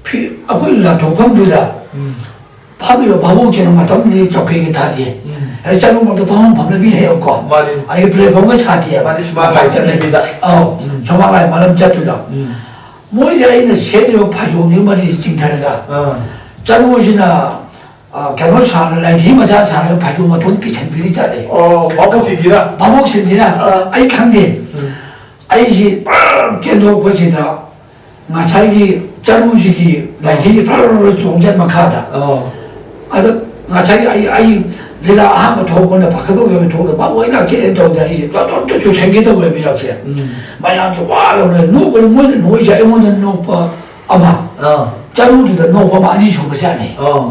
ꯐꯤ-, ꯑꯩꯈꯣꯏ ꯂꯥꯟꯊꯣꯛꯐꯝꯗꯨꯗ ꯎꯝ꯫ ꯐꯝꯃꯤꯕ ꯚꯥꯕꯣꯛꯁꯤꯅ ꯃꯇꯝꯗꯨꯗꯤ ꯆꯧꯀ꯭ꯔꯤꯒ ꯊꯥꯗꯦ꯫ ꯎꯝ꯫ ꯑꯗ ꯆꯠꯂꯨ ꯃꯛꯇ ꯐꯝꯐꯝ ꯐꯝꯅꯕꯤ ꯍꯦꯛ ꯀꯣ꯫ ꯃꯥꯅꯤ꯫ ꯑꯗꯒꯤ platformꯗ ꯁꯥꯗꯦꯕ꯫ ꯃꯥꯅꯤ, ꯁꯨꯃꯥꯡ ꯂꯥꯏ ꯆꯠꯂꯦ꯫ ꯆꯠꯅꯕꯤꯗ꯫ ꯑꯧ, ꯎꯝ꯫ ꯁꯨꯃꯥꯡ ꯂꯥꯏ ꯃꯔꯝ ꯆꯠꯇꯨꯗ꯫ ꯎꯝ꯫ ꯃꯣꯏꯁꯦ ꯑꯩꯅ ꯁꯦꯠꯂꯤꯕ ꯐꯩꯖꯣꯝꯁꯤꯃꯗꯤ ꯆꯤꯡꯊꯔꯒ ꯑꯥ꯫ ꯆꯔꯨꯁꯤꯅ, ꯑ, ꯀꯩꯅꯣ ꯁꯥꯔꯒ, ꯂꯥꯏꯙꯤ ꯃꯆꯥ ꯁꯥꯔꯒ ꯐꯩꯖꯣꯝ ꯃꯇꯣꯟ ꯀꯤꯁꯟꯕꯤꯔꯤ ꯆꯠꯂꯦ꯫ ꯑꯣ, ꯚꯥꯕꯣꯛꯁꯤꯡꯁꯤꯅ? ꯚꯥꯕꯣꯛꯁꯤꯡꯁꯤꯅ꯫ ꯑꯥ꯫ ꯑꯩ ꯈꯪꯗꯦ꯫ ꯎꯝ꯫ ꯑꯩꯁꯤ ꯄꯨꯔꯥ ꯆꯦꯟꯊꯣꯛꯄꯁꯤꯗ ꯉꯁꯥꯏꯒꯤ ꯆꯔꯨꯁꯤꯒꯤ ꯂꯥꯏꯙꯤꯁꯤ ꯐꯔ ꯐꯔ ꯆꯣꯡꯖꯠ ꯃꯈꯥꯗ꯫ ꯑꯣ꯫ ꯑꯗꯣ ꯉꯁꯥꯏꯒꯤ ꯑꯩ, ꯑꯩ ꯂꯤꯂꯥ ꯑꯍꯥꯟꯕ ꯊꯣꯛꯄꯅ ꯄꯥꯈꯠꯄ ꯀꯩꯅꯣ ꯊꯣꯛꯂꯒ ꯃꯥ ꯂꯣꯏ ꯂꯥꯛꯆꯩꯅ ꯇꯧꯗꯦ ꯑꯩꯁꯦ ꯂꯣꯏ ꯂꯣꯏ ꯇꯨꯁꯟꯒꯦ ꯇꯧꯋꯦꯕ ꯌꯥꯎꯁꯦ꯫ ꯎꯝ꯫ ꯃꯌꯥꯝꯁꯦ ꯋꯥꯔꯕꯅꯦ, ꯅꯣꯛꯄꯗ ꯃꯣꯏꯅ ꯅꯣꯛꯏꯁꯦ ꯑꯩꯉꯣꯟꯗ ꯅꯣꯛꯄ ꯑꯃ, ꯑꯥ꯫ ꯆꯔꯨꯗꯨꯗ ꯅꯣꯛꯄ ꯑꯃ ꯑꯅꯤ ꯁꯨꯕ ꯖꯥꯠꯅꯤ꯫ ꯑꯥ꯫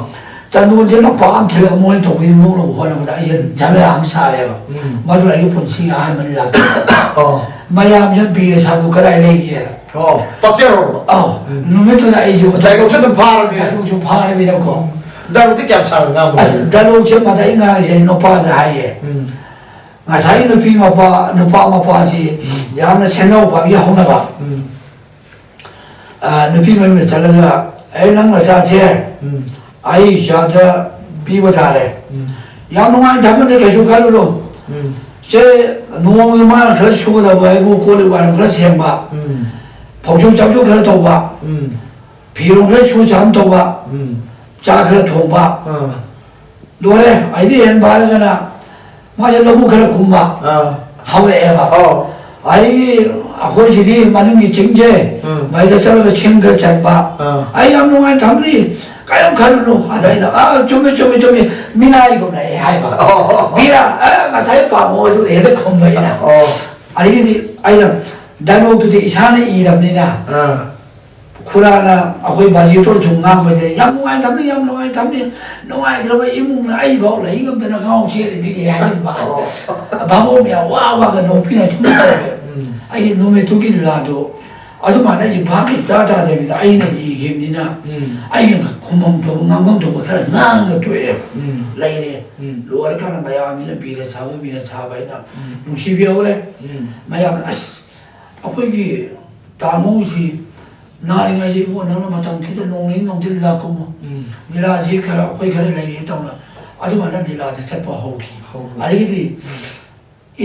ꯆꯟꯗꯣꯟꯁꯦ ꯂꯝꯄꯥꯛ ꯑꯃ ꯊꯤꯜꯂꯒ ꯃꯣꯏꯅ ꯇꯧꯕꯤꯅꯕ ꯍꯣꯠꯅꯕꯗ ꯑꯩꯁꯦ ꯖꯃꯦꯂꯥ ꯑꯃ ꯁꯥꯔꯦꯕ꯫ ꯎꯝ꯫ ꯃꯗꯨ ꯑꯩꯒꯤ ꯄꯨꯟꯁꯤꯒꯤ ꯑꯍꯥꯟꯕ ꯂꯤꯂꯥ꯫ ꯑꯥ꯫ ꯃꯌꯥꯝꯁꯦ ꯕꯤꯔ ꯁꯥꯗꯨ ꯀꯗꯥꯏ ꯂꯩꯒꯦꯅ꯫ ꯑꯣ, ꯄꯛꯆꯔꯨꯔꯕ? ꯑꯧ, ꯎꯝ꯫ ꯅꯨꯃꯤꯠꯇꯨꯗ ꯑꯩꯁꯦ dialogueꯁꯨ ꯑꯗꯨꯝ ꯐꯥꯔꯕꯅꯤꯅ꯫ Dialogueꯁꯨ ꯐꯥꯔꯕꯅꯤꯅꯀꯣ꯫ Dialogueꯇꯤ ꯀꯌꯥꯝ ꯁꯥꯡꯅ ꯉꯥꯡꯕ ꯑꯁ, ꯉꯝꯒꯦ? Dialogueꯁꯦ ꯃꯗ ꯑꯩ ꯉꯥꯡꯉꯤꯁꯦ ꯅꯨꯄꯥꯗ ꯍꯥꯏꯌꯦ꯫ ꯎꯝ꯫ ꯉꯁꯥꯏ ꯅꯨꯄꯤ ꯃꯄꯥ, ꯅꯨꯄꯥ ꯃꯄꯥꯁꯤ ꯎꯝ꯫ ꯌꯥꯝꯅ ꯁꯦꯟꯖꯥꯎ ꯄꯥꯏꯕꯤ ꯍꯧꯅꯕ꯫ ꯎꯝ꯫ ꯑ, ꯅꯨꯄꯤ ꯃꯌꯨꯝꯗ ꯆꯠꯂꯒ, "ꯑꯩ ꯅꯪ ꯅꯆꯥꯁꯦ ꯎꯝ꯫ ꯑꯩ ꯏꯆꯥꯗ ꯄꯤꯕ ꯇꯥꯔꯦ꯫ ꯎꯝ꯫ ꯌꯥꯝ ꯅꯨꯡꯉꯥꯏꯅ ꯊꯝꯕꯅꯦ, ꯀꯩꯁꯨ ꯈꯜꯂꯨꯅꯨ꯫ ꯎꯝ꯫ ꯆꯦ, ꯅꯣꯡꯃꯒꯤ ꯃꯥꯅ ꯈꯔ ꯁꯨꯒꯗꯕ ꯍꯥꯏꯕꯨ ꯀꯣꯜ ꯂꯤꯛ ꯋꯥꯏꯔꯝ ꯈꯔ ꯁꯦꯡꯕ, ꯎꯝ꯫ ꯐꯧꯁꯨ ꯆꯥꯝꯁꯨ ꯈꯔ ꯇꯧꯕ, ꯎꯝ꯫ ꯐꯤꯔꯣꯜ ꯈꯔ ꯁꯨ ꯆꯥꯝ ꯇꯧꯕ, ꯎꯝ꯫ ꯆꯥꯛ ꯈꯔ ꯊꯣꯡꯕ, ꯑꯥ꯫ ꯂꯣꯏꯔꯦ꯫ ꯑꯩꯗꯤ ꯍꯦꯟ ꯐꯥꯔꯒꯅ ꯃꯥꯁꯦ ꯂꯧꯕꯨꯛ ꯈꯔ ꯀꯨꯝꯕ ꯑꯥ꯫ ꯍꯧꯔꯛꯑꯦꯕ꯫ ꯑꯧ꯫ ꯑꯩ, ꯑꯩꯈꯣꯏ ꯁꯤꯗꯤ ꯃꯅꯤꯡꯒꯤ ꯆꯤꯡꯁꯦ, ꯎꯝ꯫ ꯃꯩꯗ ꯆꯠꯂꯒ ꯁꯤꯡ ꯈꯔ ꯆꯟꯕ꯫ ꯑꯥ꯫ ꯑꯩ ꯌꯥꯝ ꯅꯨꯡꯉꯥꯏꯅ ꯊꯝꯂꯤ꯫ ꯀꯔꯤꯝ ꯈꯜꯂꯨꯅꯨ꯫ ꯑꯗ ꯑꯩꯅ, "ꯑꯥ, ꯆꯨꯝꯃꯦ, ꯆꯨꯝꯃꯦ, ꯆꯨꯝꯃꯦ, ꯃꯤꯅꯥꯏꯒꯨꯝꯅ ꯑꯩ ꯍꯥꯏꯕ꯫ ꯑꯣ꯫ ꯕꯤꯔꯥ, ꯑ, ꯉꯁꯥꯏ ꯄꯥꯝꯃꯣ ꯑꯗꯨ ꯍꯦꯛꯇ ꯈꯨꯝꯕ ꯑꯩꯅ꯫" ꯑꯣ꯫ ꯑꯗꯒꯤꯗꯤ ꯑꯩꯅ ꯗꯥꯏꯂꯣꯛꯇꯨꯗꯤ ꯏꯁꯥꯅ ꯏꯔꯕꯅꯤꯅ, ꯑꯥ꯫ ꯈꯨꯔꯥꯅ ꯑꯩꯈꯣꯏ ꯕꯥꯖꯤꯇꯣꯟ ꯁꯨꯝ ꯉꯥꯡꯕꯁꯦ, "ꯌꯥꯝ ꯅꯨꯡꯉꯥꯏꯇꯕꯅꯤ, ꯌꯥꯝ ꯅꯨꯡꯉꯥꯏꯇꯕꯅꯤ, ꯅꯨꯡꯉꯥꯏꯇ꯭ꯔꯕ ꯏꯃꯨꯡꯅ ꯑꯩꯐꯥꯎ ꯂꯩ ꯉꯝꯗꯅ ꯉꯥꯎ ꯆꯦꯜꯂꯤꯅꯤ" ꯍꯥꯏꯖꯤꯟꯕ꯫ ꯑꯣ꯫ ꯕꯥꯃꯣꯟ ꯃꯌꯥꯝ ꯋꯥ ꯋꯥꯒ ꯅꯣꯛꯄꯤꯅ ꯁꯨꯝ ꯇꯧꯋꯦ꯫ ꯎꯝ꯫ ꯑꯩꯒꯤ ꯅꯨꯃꯤꯠꯇꯨꯒꯤ ꯂꯤꯂꯥꯗꯣ ꯑꯗꯨꯃꯥꯏꯅ ꯑꯩꯁꯦ ꯚꯥꯞ ꯏꯇꯥ ꯇꯥꯗꯕꯤꯗ ꯑꯩꯅ ꯏꯈꯤꯕꯅꯤꯅ, ꯎꯝ꯫ ꯑꯩꯅ ꯈꯨꯝꯐꯝ ꯊꯣꯛꯄ, ꯉꯥꯡꯐꯝ ꯊꯣꯛꯄ ꯈꯔ ꯉꯥꯡꯉ ꯇꯣꯛꯑꯦꯕ꯫ ꯎꯝ꯫ ꯂꯩꯔꯦ꯫ ꯎꯝ꯫ ꯂꯣꯏꯔꯀꯥꯟꯗ ꯃꯌꯥꯝꯁꯤꯅ ꯕꯤꯔ ꯁꯥꯕ, ꯕꯤꯔ ꯁꯥꯕ ꯍꯥꯏꯅ ꯎꯝ꯫ ꯅꯨꯡꯁꯤꯕꯤꯍꯧꯔꯦ꯫ ꯎꯝ꯫ ꯃꯌꯥꯝꯅ, "ꯑꯁ, ꯑꯩꯈꯣꯏꯒꯤ ꯇꯥꯃꯣꯁꯤ ꯅꯥꯔꯤꯉꯩꯁꯤ ꯏꯕꯨꯡꯉꯣ ꯅꯪꯅ ꯃꯇꯝ ꯈꯤꯇ ꯅꯣꯡ ꯅꯤꯅꯤ ꯅꯣꯡ ꯂꯤꯂꯥ ꯀꯨꯝꯃꯣ꯫ ꯎꯝ꯫ ꯂꯤꯂꯥꯁꯤ ꯈꯔ ꯑꯩꯈꯣꯏ ꯈꯔ ꯂꯩꯔꯤ" ꯇꯧꯅ ꯑꯗꯨꯃꯥꯏꯅ ꯂꯤꯂꯥꯁꯦ ꯆꯠꯄ ꯍꯧꯈꯤ꯫ ꯍꯧꯈꯤ꯫ ꯑꯗꯒꯤꯗꯤ ꯎꯝ꯫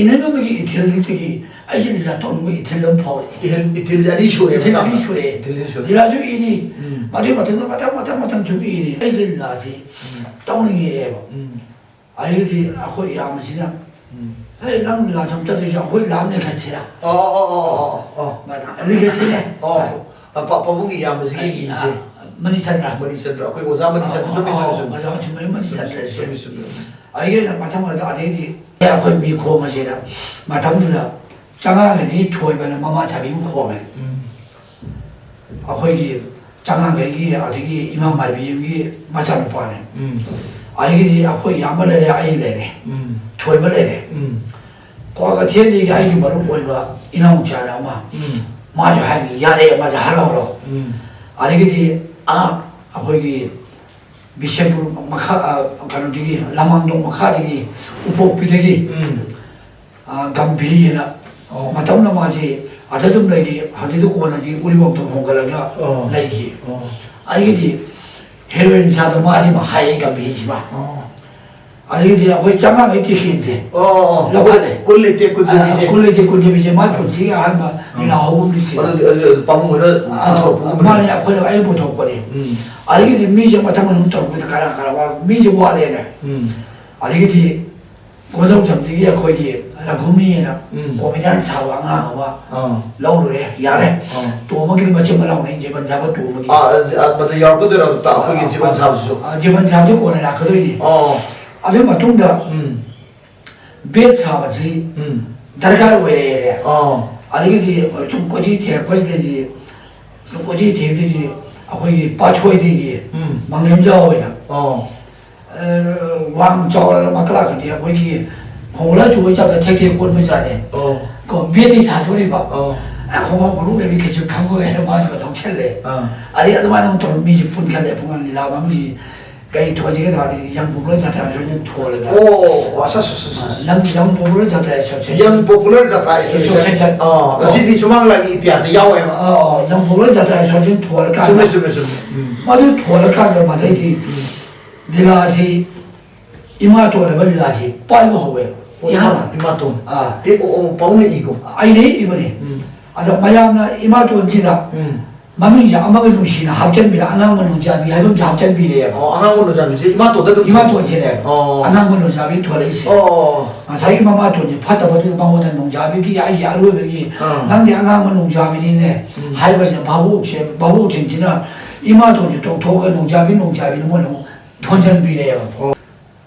ꯏꯅꯅꯕꯒꯤ ꯏꯊꯤꯜꯗꯨꯗꯒꯤ ꯑꯩꯁꯦ ꯂꯤꯂꯥ ꯇꯧꯅꯤꯡꯕꯒꯤ ꯏꯊꯤꯜ ꯑꯃ ꯐꯥꯎꯔꯛꯑꯦ꯫ ꯏꯊꯤꯜ, ꯏꯊꯤꯜ ꯑꯅꯤ ꯁꯨꯔꯦ ꯏꯊꯤꯜ ꯃꯇꯥꯡ꯫ ꯑꯅꯤ ꯁꯨꯔꯦ꯫ ꯏꯊꯤꯜ ꯑꯅꯤ ꯁꯨꯔꯦ꯫ ꯂꯤꯂꯥꯁꯨ ꯏꯔꯤ꯫ ꯎꯝ꯫ ꯃꯗꯨꯒꯤ ꯃꯇꯨꯡꯗ ꯃꯊꯪ, ꯃꯊꯪ, ꯃꯊꯪ ꯁꯨꯝ ꯏꯔꯤ꯫ ꯑꯩꯁꯦ ꯂꯤꯂꯥꯁꯤ ꯎꯝ꯫ ꯇꯧꯅꯤꯡꯉꯛꯑꯦꯕ꯫ ꯎꯝ꯫ ꯑꯗꯒꯤꯗꯤ ꯑꯩꯈꯣꯏ ꯏꯌꯥꯝꯕꯁꯤꯅ, ꯎꯝ꯫ "ꯍꯦ, ꯅꯪ ꯂꯤꯂꯥ ꯁꯨꯝ ꯆꯠꯇꯣꯏꯁꯦ ꯑꯩꯈꯣꯏ ꯂꯤꯂꯥ ꯑꯃ ꯂꯤꯡꯈꯠꯁꯤꯔꯥ?" ꯑꯣ, ꯑꯣ, ꯑꯣ, ꯑꯣ, ꯑꯣ, ꯑꯣ꯫ ꯃꯥꯅ, "ꯂꯤꯡꯈꯠꯁꯤꯅꯦ꯫" ꯑꯣ꯫ ꯑ, ꯄꯥ-, ꯄꯥꯕꯨꯡꯒꯤ ꯏꯌꯥꯝꯕꯁꯤꯒꯤ ꯑꯩ, ꯃꯤꯡꯁꯦ꯫ ꯑ, ꯃꯅꯤꯆꯟꯗ꯭ꯔ꯫ ꯃꯅꯤꯆꯟꯗ꯭ꯔ, ꯑꯩꯈꯣꯏ ꯑꯣꯖꯥ ꯃꯅꯤꯆꯟꯗ꯭ꯔ꯫ ꯑꯣ, ꯆꯨꯝꯃꯤ, ꯆꯨꯝꯃꯤ, ꯑꯣ, ꯆꯨꯝꯃꯤ꯫ ꯑꯣꯖꯥ ꯆꯨꯝꯃꯤ, ꯃꯅꯤꯆꯟꯗ꯭ꯔ꯫ ꯆꯨꯝꯃꯤ, ꯆꯨꯝꯃꯤ, ꯆꯨꯝꯃꯤ꯫ ꯑꯗꯒꯤ ꯑꯩꯅ ꯃꯊꯪ ꯃꯊꯪ ꯑꯗꯩꯗꯤ ꯑꯩꯈꯣꯏ ꯃꯤ ꯈꯣꯝꯕꯁꯤꯗ ꯃꯇꯝꯗꯨꯗ ꯆꯉꯥꯡꯒꯤꯗꯤ ꯊꯣꯏꯕꯅ ꯃꯃꯥ ꯆꯥꯕꯤ ꯑꯃ ꯈꯣꯝꯃꯦ꯫ ꯎꯝ꯫ ꯑꯩꯈꯣꯏꯒꯤ ꯆꯉꯥꯡꯒꯩꯒꯤ ꯑꯗꯒꯤ ꯏꯃꯥ ꯃꯥꯏꯕꯤ ꯑꯃꯒꯤ ꯃꯆꯥꯅꯨꯄꯥꯅꯦ꯫ ꯎꯝ꯫ ꯑꯗꯒꯤꯗꯤ ꯑꯩꯈꯣꯏ ꯏꯌꯥꯝꯕ ꯂꯩꯔꯦ, ꯑꯩ ꯂꯩꯔꯦ, ꯎꯝ꯫ ꯊꯣꯏꯕ ꯂꯩꯔꯦ꯫ ꯎꯝ꯫ ꯀ꯭ꯋꯥꯀꯩꯊꯦꯜꯗꯒꯤ ꯑꯩꯒꯤ ꯃꯔꯨꯞ ꯑꯣꯏꯕ ꯏꯅꯥꯎꯆꯥꯅ ꯑꯃ, ꯎꯝ꯫ ꯃꯥꯁꯨ ꯍꯥꯏꯔꯤ, "ꯌꯥꯔꯦ, ꯃꯥꯁꯦ ꯍꯔꯥꯎ ꯍꯔꯥꯎ꯫" ꯎꯝ꯫ ꯑꯗꯒꯤꯗꯤ ꯑꯥ ꯑꯩꯈꯣꯏꯒꯤ ꯕꯤꯁꯦꯝꯄꯨꯔ ꯃꯈꯥ, ꯑ, ꯀꯩꯅꯣꯗꯒꯤ, ꯂꯃꯥꯡꯗꯣꯡ ꯃꯈꯥꯗꯒꯤ, ꯎꯄꯣꯛꯄꯤꯗꯒꯤ, ꯎꯝ꯫ ꯑ, ꯒꯝꯚꯤꯔꯅ ꯑꯣ꯫ ꯃꯇꯝꯗ ꯃꯥꯁꯤ ꯑꯗ ꯑꯗꯨꯝ ꯂꯩꯔꯤ, ꯍꯧꯖꯤꯛꯇꯤ ꯀꯣꯟꯅꯗꯤ ꯎꯔꯤꯄꯣꯛꯇ ꯍꯣꯡꯒꯠꯂꯒ ꯑꯣ꯫ ꯂꯩꯈꯤ꯫ ꯑꯣ꯫ ꯑꯩꯒꯤꯗꯤ ꯍꯦꯔꯣꯏꯟ ꯁꯥꯗꯣ ꯃꯥꯁꯤꯃ ꯍꯥꯏꯌꯦ, ꯒꯝꯚꯤꯔꯁꯤꯃ꯫ ꯑꯣ꯫ ꯑꯗꯒꯤꯗꯤ ꯑꯩꯈꯣꯏ ꯆꯉꯥꯡꯒꯤ ꯇꯤꯀꯦꯟꯁꯦ ꯑꯣ, ꯑꯣ, ꯑꯣ꯫ ꯂꯧꯈꯠꯂꯦ꯫ ꯀꯨꯟ ꯂꯩꯇꯦ, ꯀꯨꯟ ꯑ, ꯂꯩꯇꯦ꯫ ꯀꯨꯟ ꯂꯩꯇꯦ, ꯀꯨꯟ ꯂꯩꯇꯦ꯫ ꯃꯥꯏ ꯄꯨꯟꯁꯤꯒꯤ ꯑꯍꯥꯟꯕ ꯑꯣ꯫ ꯂꯤꯂꯥ ꯍꯧꯕ ꯅꯨꯃꯤꯠꯁꯦ꯫ ꯑꯗꯨꯗꯤ, ꯑꯗꯨꯗꯤ, ꯑꯗꯨ ꯄꯥꯕꯨꯡ ꯍꯣꯏꯅ ꯑ, ꯄꯨꯊꯣꯔꯛꯄꯒꯨꯝꯕꯅꯦ꯫ ꯃꯥꯅꯦ, ꯑꯩꯈꯣꯏꯅ, ꯑꯩꯅ ꯄꯨꯊꯣꯛꯄꯅꯦ꯫ ꯎꯝ꯫ ꯑꯗꯒꯤꯗꯤ ꯃꯤꯁꯦ ꯃꯊꯪ ꯃꯊꯪ ꯇꯧꯔꯛꯄꯗ ꯀꯅꯥ ꯀꯅꯥ ꯋꯥ-, ꯃꯤꯁꯦ ꯋꯥꯠꯂꯦꯅꯦ꯫ ꯎꯝ꯫ ꯑꯗꯒꯤꯗꯤ ꯀꯣꯟꯖꯧꯖꯝꯗꯒꯤ ꯑꯩꯈꯣꯏꯒꯤ ꯔꯘꯨꯃꯤꯅ ꯎꯝ꯫ ꯀꯣꯃꯦꯗꯤꯌꯟ ꯁꯥꯕ ꯑꯉꯥꯡ ꯑꯃ ꯑꯥ꯫ ꯂꯧꯔꯨꯔꯦ, ꯌꯥꯔꯦ꯫ ꯑꯥ꯫ ꯇꯣꯝꯕꯒꯤꯗꯤ ꯃꯆꯤꯟ ꯃꯅꯥꯎꯅꯤ, ꯖꯤꯕꯟ ꯁꯥꯕ ꯇꯣꯝꯕꯒꯤ꯫ ꯑꯥ, ꯑ, ꯃꯗꯨ ꯌꯥꯎꯔꯛꯀꯗꯣꯏꯔꯣ, ꯇꯥ-, ꯑꯩꯈꯣꯏꯒꯤ ꯖꯤꯕꯟ ꯁꯥꯕꯁꯤꯁꯨ? ꯑꯥ, ꯖꯤꯕꯟ ꯁꯥꯕꯗꯤ ꯀꯣꯟꯅ ꯂꯥꯛꯀꯗꯣꯏꯅꯤ꯫ ꯑꯣ꯫ ꯑꯗꯨꯒꯤ ꯃꯇꯨꯡꯗ ꯎꯝ꯫ ꯕꯦꯠ ꯁꯥꯕꯁꯤ ꯎꯝ꯫ ꯗꯔꯀꯥꯔ ꯑꯣꯏꯔꯛꯑꯦ꯫ ꯑꯣ꯫ ꯑꯗꯒꯤꯗꯤ ꯁꯨꯝ ꯀꯣꯏꯊꯤ ꯊꯤꯔꯛꯄꯁꯤꯗꯗꯤ, ꯁꯨꯝ ꯀꯣꯏꯊꯤ ꯊꯤꯔꯛꯄꯗꯗꯤ ꯑꯩꯈꯣꯏꯒꯤ ꯄꯥꯠꯁꯣꯏꯗꯒꯤ ꯎꯝ꯫ ꯃꯪꯂꯦꯝꯖꯥꯎ ꯑꯣꯏꯅ, ꯑꯣ꯫ ꯑ, ꯋꯥꯡ ꯆꯥꯎꯔ ꯃꯈꯂꯥꯀꯗꯤ ꯑꯩꯈꯣꯏꯒꯤ ꯈꯣꯡꯂꯥ ꯆꯨꯕ ꯆꯥꯕꯗ ꯊꯦꯛ ꯊꯦꯛ ꯀꯣꯟꯕ ꯖꯥꯠꯅꯦ꯫ ꯑꯣ꯫ ꯀꯣ, ꯕꯦꯠꯇꯤ ꯁꯥꯗꯣꯔꯤꯕ꯫ ꯑꯣ꯫ ꯑ, ꯈꯣꯡꯒ꯭ꯔꯥꯎ ꯃꯔꯨ ꯂꯩꯕꯤ ꯀꯩꯁꯨ ꯈꯪꯉꯣꯏ ꯍꯥꯏꯅ ꯃꯥꯁꯨ ꯂꯧꯁꯜꯂꯦ꯫ ꯑꯥ꯫ ꯑꯗꯩ ꯑꯗꯨꯃꯥꯏꯅ ꯑꯃꯨꯛ ꯇꯧꯔ ꯃꯤꯁꯦ ꯄꯨꯟꯈꯠꯂꯦ꯫ ꯄꯨꯡ ꯂꯤꯂꯥ ꯃꯃꯤꯡꯁꯤ ꯀꯩ ꯊꯣꯟꯁꯤꯒꯦ ꯇꯧꯔꯗꯤ ꯌꯪ ꯄꯣꯄꯨꯂꯔ ꯖꯥꯇ꯭ꯔꯥ ꯑꯦꯁꯣꯁꯤꯌꯦꯁꯟ ꯊꯣꯜꯂꯦꯕ꯫ ꯑꯣ, ꯑꯁ, ꯑꯁ, ꯑꯁ, ꯑꯁ꯫ ꯌꯪ, ꯌꯪ ꯄꯣꯄꯨꯂꯔ ꯖꯥꯇ꯭ꯔꯥ ꯑꯦꯁꯣꯁꯤꯌꯦꯁꯟ꯫ ꯌꯪ ꯄꯣꯄꯨꯂꯔ ꯖꯥꯇ꯭ꯔꯥ ꯑꯦꯁꯣꯁꯤꯌꯦꯁꯟ꯫ ꯑꯦꯁꯣꯁꯤꯌꯦꯁꯟ꯫ ꯑꯥ, ꯑꯁꯤꯗꯤ ꯁꯨꯃꯥꯡ ꯂꯥꯏꯒꯤ ꯏꯇꯤꯍꯥꯁꯇ ꯌꯥꯎꯋꯦꯕ꯫ ꯑꯥ, ꯑꯥ, ꯌꯪ ꯄꯣꯄꯨꯂꯔ ꯖꯥꯇ꯭ꯔꯥ ꯑꯦꯁꯣꯁꯤꯌꯦꯁꯟ ꯊꯣꯜꯂꯀꯥꯟꯗ, ꯆꯨꯝꯃꯦ, ꯆꯨꯝꯃꯦ, ꯆꯨꯝꯃꯦ꯫ ꯎꯝ꯫ ꯃꯗꯨ ꯊꯣꯜꯂꯀꯥꯟꯗ ꯃꯗꯩꯗꯤ ꯎꯝ꯫ ꯂꯤꯂꯥꯁꯤ, ꯏꯃꯥꯇꯣꯟ ꯍꯥꯏꯕ ꯂꯤꯂꯥꯁꯤ ꯄꯥꯏꯕ ꯍꯧꯋꯦ꯫ ꯑꯣ, ꯏꯍꯥꯟ ꯏꯃꯥꯇꯣꯟ꯫ ꯑꯥ꯫ ꯑꯦ, ꯑꯣ, ꯑꯣ, ꯄꯥꯎꯅ ꯏꯀꯣ꯫ ꯑꯩꯅ ꯏꯕꯅꯤ꯫ ꯎꯝ꯫ ꯑꯗ ꯃꯌꯥꯝꯅ ꯏꯃꯥꯇꯣꯟꯁꯤꯗ ꯎꯝ꯫ ꯃꯃꯤꯡꯁꯦ ꯑꯃꯒ ꯅꯨꯡꯁꯤꯅ ꯍꯥꯞꯆꯤꯟꯕꯤꯔ, ꯑꯉꯥꯡ ꯃꯅꯣꯟꯖꯥꯕꯤ ꯍꯥꯏꯕ ꯑꯃꯁꯨ ꯍꯥꯞꯆꯤꯟꯕꯤꯔꯦꯕ꯫ ꯑꯣ, ꯑꯉꯥꯡ ꯃꯅꯣꯟꯖꯥꯕꯤꯁꯦ ꯏꯃꯥꯇꯣꯟꯗ ꯑꯗꯨꯝ ꯏꯃꯥꯇꯣꯟꯁꯤꯅꯦ꯫ ꯑꯣ꯫ ꯑꯉꯥꯡ ꯃꯅꯣꯟꯖꯥꯕꯤ ꯊꯣꯛꯂꯛꯏꯁꯦ꯫ ꯑꯣ꯫ ꯉꯁꯥꯏꯒꯤ ꯃꯃꯥꯇꯣꯟꯁꯦ ꯐꯠꯇꯕꯗꯨꯗ ꯃꯉꯣꯟꯗ ꯅꯣꯡꯖꯥꯕꯤꯒꯤ ꯑꯩꯒꯤ ꯑꯔꯣꯏꯕꯒꯤ, ꯑꯥ꯫ "ꯅꯪꯗꯤ ꯑꯉꯥꯡ ꯃꯅꯣꯟꯖꯥꯕꯤꯅꯤꯅꯦ" ꯎꯝ꯫ ꯍꯥꯏꯕꯁꯤꯗ ꯚꯥꯕꯣꯛꯁꯦ, ꯚꯥꯕꯣꯛꯁꯤꯡꯁꯤꯅ ꯏꯃꯥꯇꯣꯟꯁꯦ ꯇꯣꯛꯊꯣꯛꯑꯒ ꯅꯣꯡꯖꯥꯕꯤ, ꯅꯣꯡꯖꯥꯕꯤꯅ ꯃꯣꯏꯅ ꯑꯃꯨꯛ ꯊꯣꯟꯖꯟꯕꯤꯔꯛꯑꯦꯕ꯫ ꯑꯣ꯫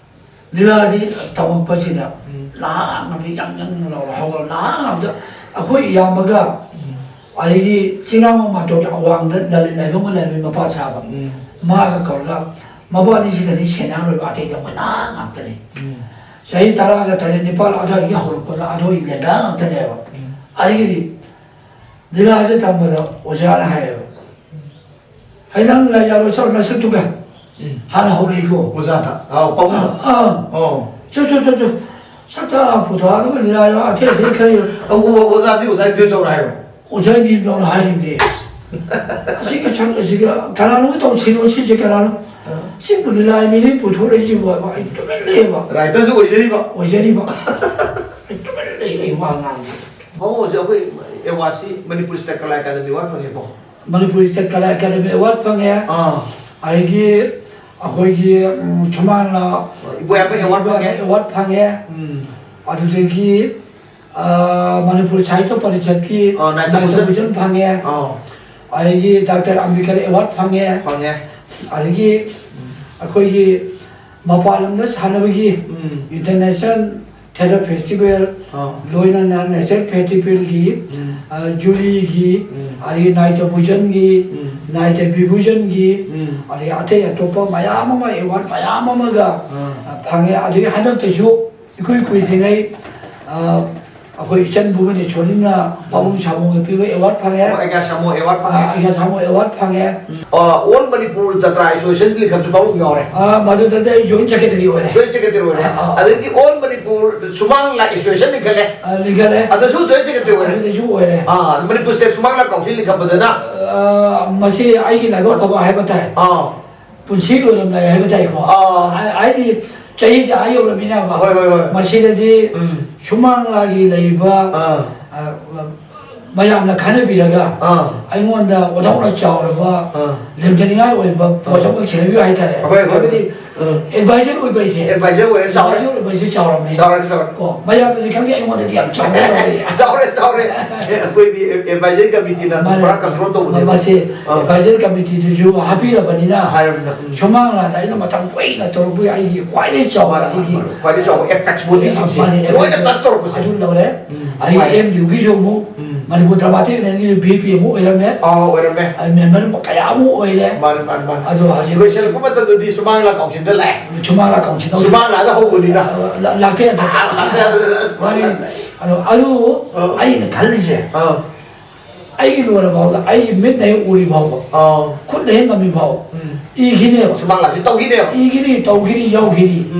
ꯂꯤꯂꯥꯁꯤ ꯇꯧꯔꯛꯄꯁꯤꯗ ꯎꯝ꯫ ꯂꯥꯡꯉꯒ ꯌꯥꯡ ꯌꯥꯡ ꯂꯥꯎꯔ ꯍꯧꯒꯠꯂ ꯂꯥꯡꯉꯒ ꯑꯩꯈꯣꯏ ꯏꯌꯥꯝꯕꯒ ꯎꯝ꯫ ꯑꯗꯒꯤ ꯆꯤꯡꯉꯥꯡ ꯃꯇꯣꯟꯒꯤ ꯑꯋꯥꯡꯗ ꯂꯂꯤꯠ ꯍꯥꯏꯕ ꯑꯃ ꯂꯩꯔꯝꯃꯤ, ꯃꯄꯥ ꯁꯥꯕ꯫ ꯎꯝ꯫ ꯃꯥꯒ ꯀꯧꯔꯒ ꯃꯕꯥꯅꯤꯁꯤꯗꯅꯤ ꯁꯦꯟꯅꯔꯣꯏꯕ, ꯑꯇꯩꯗꯤ ꯑꯩꯈꯣꯏ ꯅꯍꯥ ꯉꯥꯛꯇꯅꯤ꯫ ꯎꯝ꯫ ꯆꯍꯤ ꯇꯔꯥꯒ ꯇꯔꯦꯠ, ꯅꯤꯄꯥꯜ ꯑꯗꯨꯋꯥꯏꯗꯒꯤ ꯍꯧꯔꯛꯄꯗ ꯑꯗꯨꯒꯤ ꯂꯦꯡꯒꯥ ꯉꯥꯛꯇꯅꯦꯕ꯫ ꯎꯝ꯫ ꯑꯗꯒꯤꯗꯤ ꯂꯤꯂꯥꯁꯦ ꯇꯝꯕꯗ ꯑꯣꯖꯥꯅ ꯍꯥꯏꯌꯦꯕ, "ꯑꯩ ꯅꯪ ꯂꯥꯏ ꯌꯥꯔꯣꯏ, ꯆꯠꯂꯣ ꯅꯁꯛꯇꯨꯒ" ꯎꯝ꯫ ꯍꯥꯟꯅ ꯍꯧꯔꯛꯏꯀꯣ꯫ ꯑꯣꯖꯥꯗ꯫ ꯑꯥꯎ, ꯄꯥꯕꯨꯡꯗ꯫ ꯑꯥ꯫ ꯑꯣ꯫ "ꯆꯠ, ꯆꯠ, ꯆꯠ, ꯆꯠ꯫ ꯁꯛꯇ ꯄꯨꯊꯣꯛꯑꯒ ꯂꯤꯂꯥ ꯑꯊꯦꯛ ꯑꯊꯦꯛ ꯈꯔ ꯌꯦꯡꯉꯨ꯫ ꯑꯣ, ꯑꯣ, ꯑꯣꯖꯥꯗꯤ ꯑꯣꯖꯥ ꯇ꯭ꯔꯦꯟ ꯇꯧꯔ ꯍꯥꯏꯔꯣ? ꯑꯣꯖꯥꯗꯤ ꯇꯧꯔ ꯍꯥꯏꯔꯤꯕꯅꯦ꯫ ꯑꯁꯤꯒ ꯁꯛ ꯑꯁꯤꯒ ꯀꯅꯥꯅꯣꯝ ꯇꯧꯁꯤꯔꯣ, ꯁꯤꯁꯦ ꯀꯅꯥꯅꯣ? ꯑꯥ꯫ ꯁꯤꯕꯨ ꯂꯤꯂꯥ ꯃꯤꯅꯤ ꯄꯨꯊꯣꯔꯛꯏꯁꯤꯕꯨ ꯍꯥꯏꯕ ꯑꯩ ꯇꯨꯃꯤꯟ ꯂꯩꯌꯦꯕ꯫ ꯔꯥꯏꯇꯔꯁꯨ ꯑꯣꯏꯖꯔꯤꯕ꯫ ꯑꯣꯏꯖꯔꯤꯕ꯫ ꯑꯩ ꯇꯨꯃꯤꯟ ꯂꯩ, ꯑꯩ ꯋꯥ ꯉꯥꯡꯗꯦ꯫ ꯕꯥꯃꯣꯟꯁꯦ ꯑꯩꯈꯣꯏ ꯑꯦꯋꯥꯔꯗꯁꯤ ꯃꯅꯤꯄꯨꯔ ꯁ꯭ꯇꯦꯠ ꯀꯂꯥ ꯑꯦꯀꯥꯗꯃꯤ ꯑꯦꯋꯥꯔꯗ ꯐꯪꯉꯦꯀꯣ? ꯃꯅꯤꯄꯨꯔ ꯁ꯭ꯇꯦꯠ ꯀꯂꯥ ꯑꯦꯀꯥꯗꯃꯤ ꯑꯦꯋꯥꯔꯗ ꯐꯪꯉꯦ꯫ ꯑꯥ꯫ ꯑꯗꯒꯤ ꯑꯩꯈꯣꯏꯒꯤ, ꯎꯝ, ꯁꯨꯃꯥꯡꯅ ꯏꯕꯣꯌꯥꯏꯃ ꯑꯦꯋꯥꯔꯗ ꯐꯪꯉꯦ꯫ ꯑꯦꯋꯥꯔꯗ ꯐꯪꯉꯦ꯫ ꯎꯝ꯫ ꯑꯗꯨꯗꯒꯤ, ꯑ, ꯃꯅꯤꯄꯨꯔ ꯁꯥꯍꯤꯇ꯭ꯌ ꯄꯔꯤꯁꯠꯀꯤ ꯑ, ꯅꯥꯏꯇꯣ ꯅꯥꯏꯇꯣ ꯚꯨꯖꯟ꯫ ꯚꯨꯖꯟ ꯐꯪꯉꯦ꯫ ꯑ꯫ ꯑꯗꯒꯤ ꯗꯥꯛꯇꯔ ꯑꯝꯕꯦꯗꯀꯔ ꯑꯦꯋꯥꯔꯗ ꯐꯪꯉꯦ꯫ ꯐꯪꯉꯦ꯫ ꯑꯗꯒꯤ ꯎꯝ꯫ ꯑꯩꯈꯣꯏꯒꯤ ꯃꯄꯥꯟ ꯂꯝꯗ ꯁꯥꯟꯅꯕꯒꯤ ꯎꯝ꯫ ꯏꯟꯇꯔꯅꯦꯁꯅꯦꯜ ꯊꯤꯌꯦꯇꯔ ꯐꯦꯁꯇꯤꯚꯦꯜ, ꯑ꯫ ꯂꯣꯏꯅꯅ ꯅꯦꯁꯅꯦꯜ ꯐꯦꯁꯇꯤꯚꯦꯜꯒꯤ, ꯎꯝ꯫ ꯑ, ꯖꯨꯔꯤꯒꯤ, ꯎꯝ꯫ ꯑꯗꯒꯤ ꯅꯥꯏꯇꯣ ꯚꯨꯖꯟꯒꯤ, ꯎꯝ꯫ ꯅꯥꯏꯇꯣ ꯚꯤꯚꯨꯖꯟꯒꯤ, ꯎꯝ꯫ ꯑꯗꯒꯤ ꯑꯇꯩ ꯑꯇꯣꯞꯄ ꯃꯌꯥꯝ ꯑꯃ, ꯑꯦꯋꯥꯔꯗ ꯃꯌꯥꯝ ꯑꯃꯒ, ꯑ꯫ ꯑ, ꯐꯪꯉꯦ꯫ ꯑꯗꯒꯤ ꯍꯟꯗꯛꯇꯁꯨ ꯏꯀꯨꯏ ꯀꯨꯏꯗ꯭ꯔꯤꯉꯩ, ꯑ, ꯑꯩꯈꯣꯏ ꯏꯆꯟ ꯚꯨꯕꯅꯦꯁꯣꯔꯤꯅ ꯄꯥꯕꯨꯡ ꯁꯥꯃꯨꯒ ꯄꯤꯕ ꯑꯦꯋꯥꯔꯗ ꯐꯪꯉꯦ꯫ ꯑꯣ, ꯑꯩꯒ꯭ꯌꯥ ꯁꯥꯃꯨ ꯑꯦꯋꯥꯔꯗ ꯐꯪꯉꯦ꯫ ꯑ, ꯑꯩꯒ꯭ꯌꯥ ꯁꯥꯃꯨ ꯑꯦꯋꯥꯔꯗ ꯐꯪꯉꯦ꯫ ꯑ, ꯑꯣꯜ ꯃꯅꯤꯄꯨꯔ ꯖꯇ꯭ꯔꯥ ꯑꯦꯁꯣꯁꯤꯌꯦꯁꯟꯒꯤ ꯂꯤꯡꯈꯠꯁꯨ ꯄꯥꯕꯨꯡ ꯌꯥꯎꯔꯦ꯫ ꯑ, ꯃꯗꯨꯗꯗꯤ ꯑꯩ ꯖꯣꯏꯟ ꯁꯦꯀ꯭ꯔꯦꯇꯔꯤ ꯑꯣꯏꯔꯦ꯫ ꯖꯣꯏꯟ ꯁꯦꯀ꯭ꯔꯦꯇꯔꯤ ꯑꯣꯏꯔꯦ꯫ ꯑ, ꯑ꯫ ꯑꯗꯒꯤ ꯑꯣꯜ ꯃꯅꯤꯄꯨꯔ ꯁꯨꯃꯥꯡ ꯂꯥ ꯑꯦꯁꯣꯁꯤꯌꯦꯁꯟ ꯂꯤꯡꯈꯠꯂꯦ꯫ ꯑ, ꯂꯤꯡꯈꯠꯂꯦ꯫ ꯑꯗꯨꯁꯨ ꯖꯣꯏꯟ ꯁꯦꯀ꯭ꯔꯦꯇꯔꯤ ꯑꯣꯏꯔꯦ꯫ ꯑꯗꯨꯗꯁꯨ ꯑꯣꯏꯔꯦ꯫ ꯑ, ꯃꯅꯤꯄꯨꯔ ꯁ꯭ꯇꯦꯠ ꯁꯨꯃꯥꯡ ꯂꯥ ꯀꯥꯎꯟꯁꯤꯜ ꯂꯤꯡꯈꯠꯄꯗꯅ꯫ ꯑ, ꯃꯁꯤ ꯑꯩꯒꯤ ꯂꯥꯏꯕꯛ ꯐꯕ ꯍꯥꯏꯕ ꯇꯥꯏ꯫ ꯑ꯫ ꯄꯨꯟꯁꯤ ꯂꯣꯏꯔꯝꯗꯥꯏ ꯍꯥꯏꯕ ꯇꯥꯏꯀꯣ꯫ ꯑꯥ꯫ ꯍꯥꯏ-, ꯍꯥꯏꯗꯤ ꯆꯍꯤꯁꯦ ꯑꯥ ꯌꯧꯔꯝꯃꯤꯅꯦꯕ꯫ ꯍꯣꯏ, ꯍꯣꯏ, ꯍꯣꯏ꯫ ꯃꯁꯤꯗꯗꯤ ꯎꯝ꯫ ꯁꯨꯃꯥꯡ ꯂꯥꯒꯤ ꯂꯩꯔꯤꯕ, ꯑꯥ꯫ ꯑ, ꯃꯌꯥꯝꯅ ꯈꯟꯅꯕꯤꯔꯒ ꯑꯥ꯫ ꯑꯩꯉꯣꯟꯗ ꯑꯣꯟꯊꯣꯛꯅ ꯆꯥꯎꯔꯕ ꯑꯥ꯫ ꯂꯦꯡꯖꯅꯤꯡꯉꯥꯏ ꯑꯣꯏꯕ ꯑꯥ꯫ ꯄꯣꯠꯁꯛ ꯑꯃ ꯁꯦꯝꯕꯤꯌꯨ ꯍꯥꯏꯇꯥꯔꯦ꯫ ꯍꯣꯏ, ꯍꯣꯏ꯫ ꯍꯥꯏꯕꯗꯤ ꯎꯝ꯫ ꯑꯦꯗꯚꯥꯏꯖꯔ ꯑꯣꯏꯕ ꯍꯥꯏꯁꯦ꯫ ꯑꯦꯗꯚꯥꯏꯖꯔ ꯑꯣꯏꯔꯦ, ꯆꯥꯎꯔꯦ꯫ ꯑꯦꯗꯚꯥꯏꯖꯔ ꯑꯣꯏꯕ ꯍꯥꯏꯁꯦ ꯆꯥꯎꯔꯕꯅꯤ꯫ ꯆꯥꯎꯔꯦ, ꯆꯥꯎꯔꯦ꯫ ꯀꯣ, ꯃꯌꯥꯝꯗꯗꯤ ꯈꯪꯗꯦ, ꯑꯩꯉꯣꯟꯗꯗꯤ ꯌꯥꯝ ꯆꯥꯎꯅ ꯂꯧꯔꯦ꯫ ꯆꯥꯎꯔꯦ, ꯆꯥꯎꯔꯦ꯫ ꯑꯦ, ꯑꯩꯈꯣꯏꯗꯤ ꯑꯦꯗꯚꯥꯏꯖꯔꯤ ꯀꯃꯤꯇꯤꯅ ꯑꯗꯨꯝ ꯃꯥꯅꯦ꯫ ꯄꯨꯔꯥ ꯀꯟꯇ꯭ꯔꯣꯜ ꯇꯧꯕꯅꯦꯕ꯫ ꯃꯁꯤ ꯑꯥ꯫ ꯑꯦꯗꯚꯥꯏꯖꯔꯤ ꯀꯃꯤꯇꯤꯗꯨꯁꯨ ꯍꯥꯞꯄꯤꯔꯕꯅꯤꯅ ꯍꯥꯏꯔꯕꯅꯤꯅ, ꯎꯝ꯫ ꯁꯨꯃꯥꯡ ꯂꯥꯗ ꯑꯩꯅ ꯃꯇꯝ ꯀꯨꯏꯅ ꯇꯧꯔꯛꯄꯒꯤ ꯑꯩꯒꯤ ꯈ꯭ꯋꯥꯏꯗꯒꯤ ꯆꯥꯎꯕ ꯃꯥꯅꯦ, ꯑꯩꯒꯤ ꯃꯥꯅꯦ꯫ ꯈ꯭ꯋꯥꯏꯗꯒꯤ ꯆꯥꯎꯕ ꯑꯦꯄꯦꯛꯁ ꯕꯣꯗꯤꯁꯤꯡꯁꯦ ꯃꯥꯅꯦ, ꯂꯣꯏꯅ ꯑꯦꯄꯦꯛꯁ ꯇꯆ ꯇꯧꯔꯛꯄꯁꯦ꯫ ꯑꯗꯨ ꯂꯧꯔꯦ꯫ ꯎꯝ꯫ ꯑꯗꯒꯤ ꯅꯨꯡꯉꯥꯏ꯫ ꯑꯦꯝ ꯌꯨꯒꯤꯁꯨ ꯑꯃꯨꯛ ꯎꯝ꯫ ꯃꯅꯤꯄꯨꯔ ꯗ꯭ꯔꯃꯥꯇꯤꯛ ꯌꯨꯅꯤꯌꯟꯒꯤꯁꯨ ꯚꯤ ꯄꯤ ꯑꯃꯨꯛ ꯑꯣꯏꯔꯝꯃꯦ꯫ ꯑꯥ, ꯑꯣꯏꯔꯝꯃꯦ꯫ ꯑꯗꯨ ꯃꯦꯝꯕꯔ ꯀꯌꯥ ꯑꯃꯨꯛ ꯑꯣꯏꯔꯦ꯫ ꯃꯥꯅꯦ, ꯃꯥꯅꯦ, ꯃꯥꯅꯦ꯫ ꯑꯗꯣ ꯍꯧꯖꯤꯛ ꯂꯣꯏꯁꯤꯜꯂꯛꯄ ꯃꯇꯝꯗꯗꯤ ꯁꯨꯃꯥꯡ ꯂꯥ ꯀꯥꯎꯟꯁꯤꯜꯗ ꯂꯥꯛꯑꯦ꯫ ꯁꯨꯃꯥꯡ ꯂꯥ ꯀꯥꯎꯟꯁꯤꯜꯗ ꯁꯨꯃꯥꯡ ꯂꯥꯗ ꯍꯧꯕꯅꯤꯅ꯫ ꯑ, ꯂꯥ-, ꯂꯥꯛꯇ ꯌꯥꯗꯦ꯫ ꯑꯥ, ꯂꯥꯛꯇ ꯌꯥꯗꯦ꯫ ꯃꯥꯅꯦ꯫ ꯑꯗꯣ, ꯑꯗꯨ ꯑꯥ꯫ ꯑꯩꯅ ꯈꯜꯂꯤꯁꯦ, ꯑꯥ꯫ ꯑꯩꯒꯤ ꯂꯣꯏꯔ ꯐꯥꯎꯗ, ꯑꯩꯒꯤ ꯃꯤꯠꯅ ꯍꯦꯛ ꯎꯔꯤ ꯐꯥꯎꯕ, ꯑꯥ꯫ ꯈꯨꯠꯅ ꯍꯦꯛ ꯉꯝꯃꯤ ꯐꯥꯎ, ꯎꯝ꯫ ꯏꯈꯤꯅꯦꯕ꯫ ꯁꯨꯃꯥꯡ ꯂꯥꯁꯤ ꯇꯧꯈꯤꯅꯦꯕ꯫ ꯏꯈꯤꯅꯤ, ꯇꯧꯈꯤꯅꯤ, ꯌꯥꯎꯈꯤꯅꯤ꯫ ꯎꯝ꯫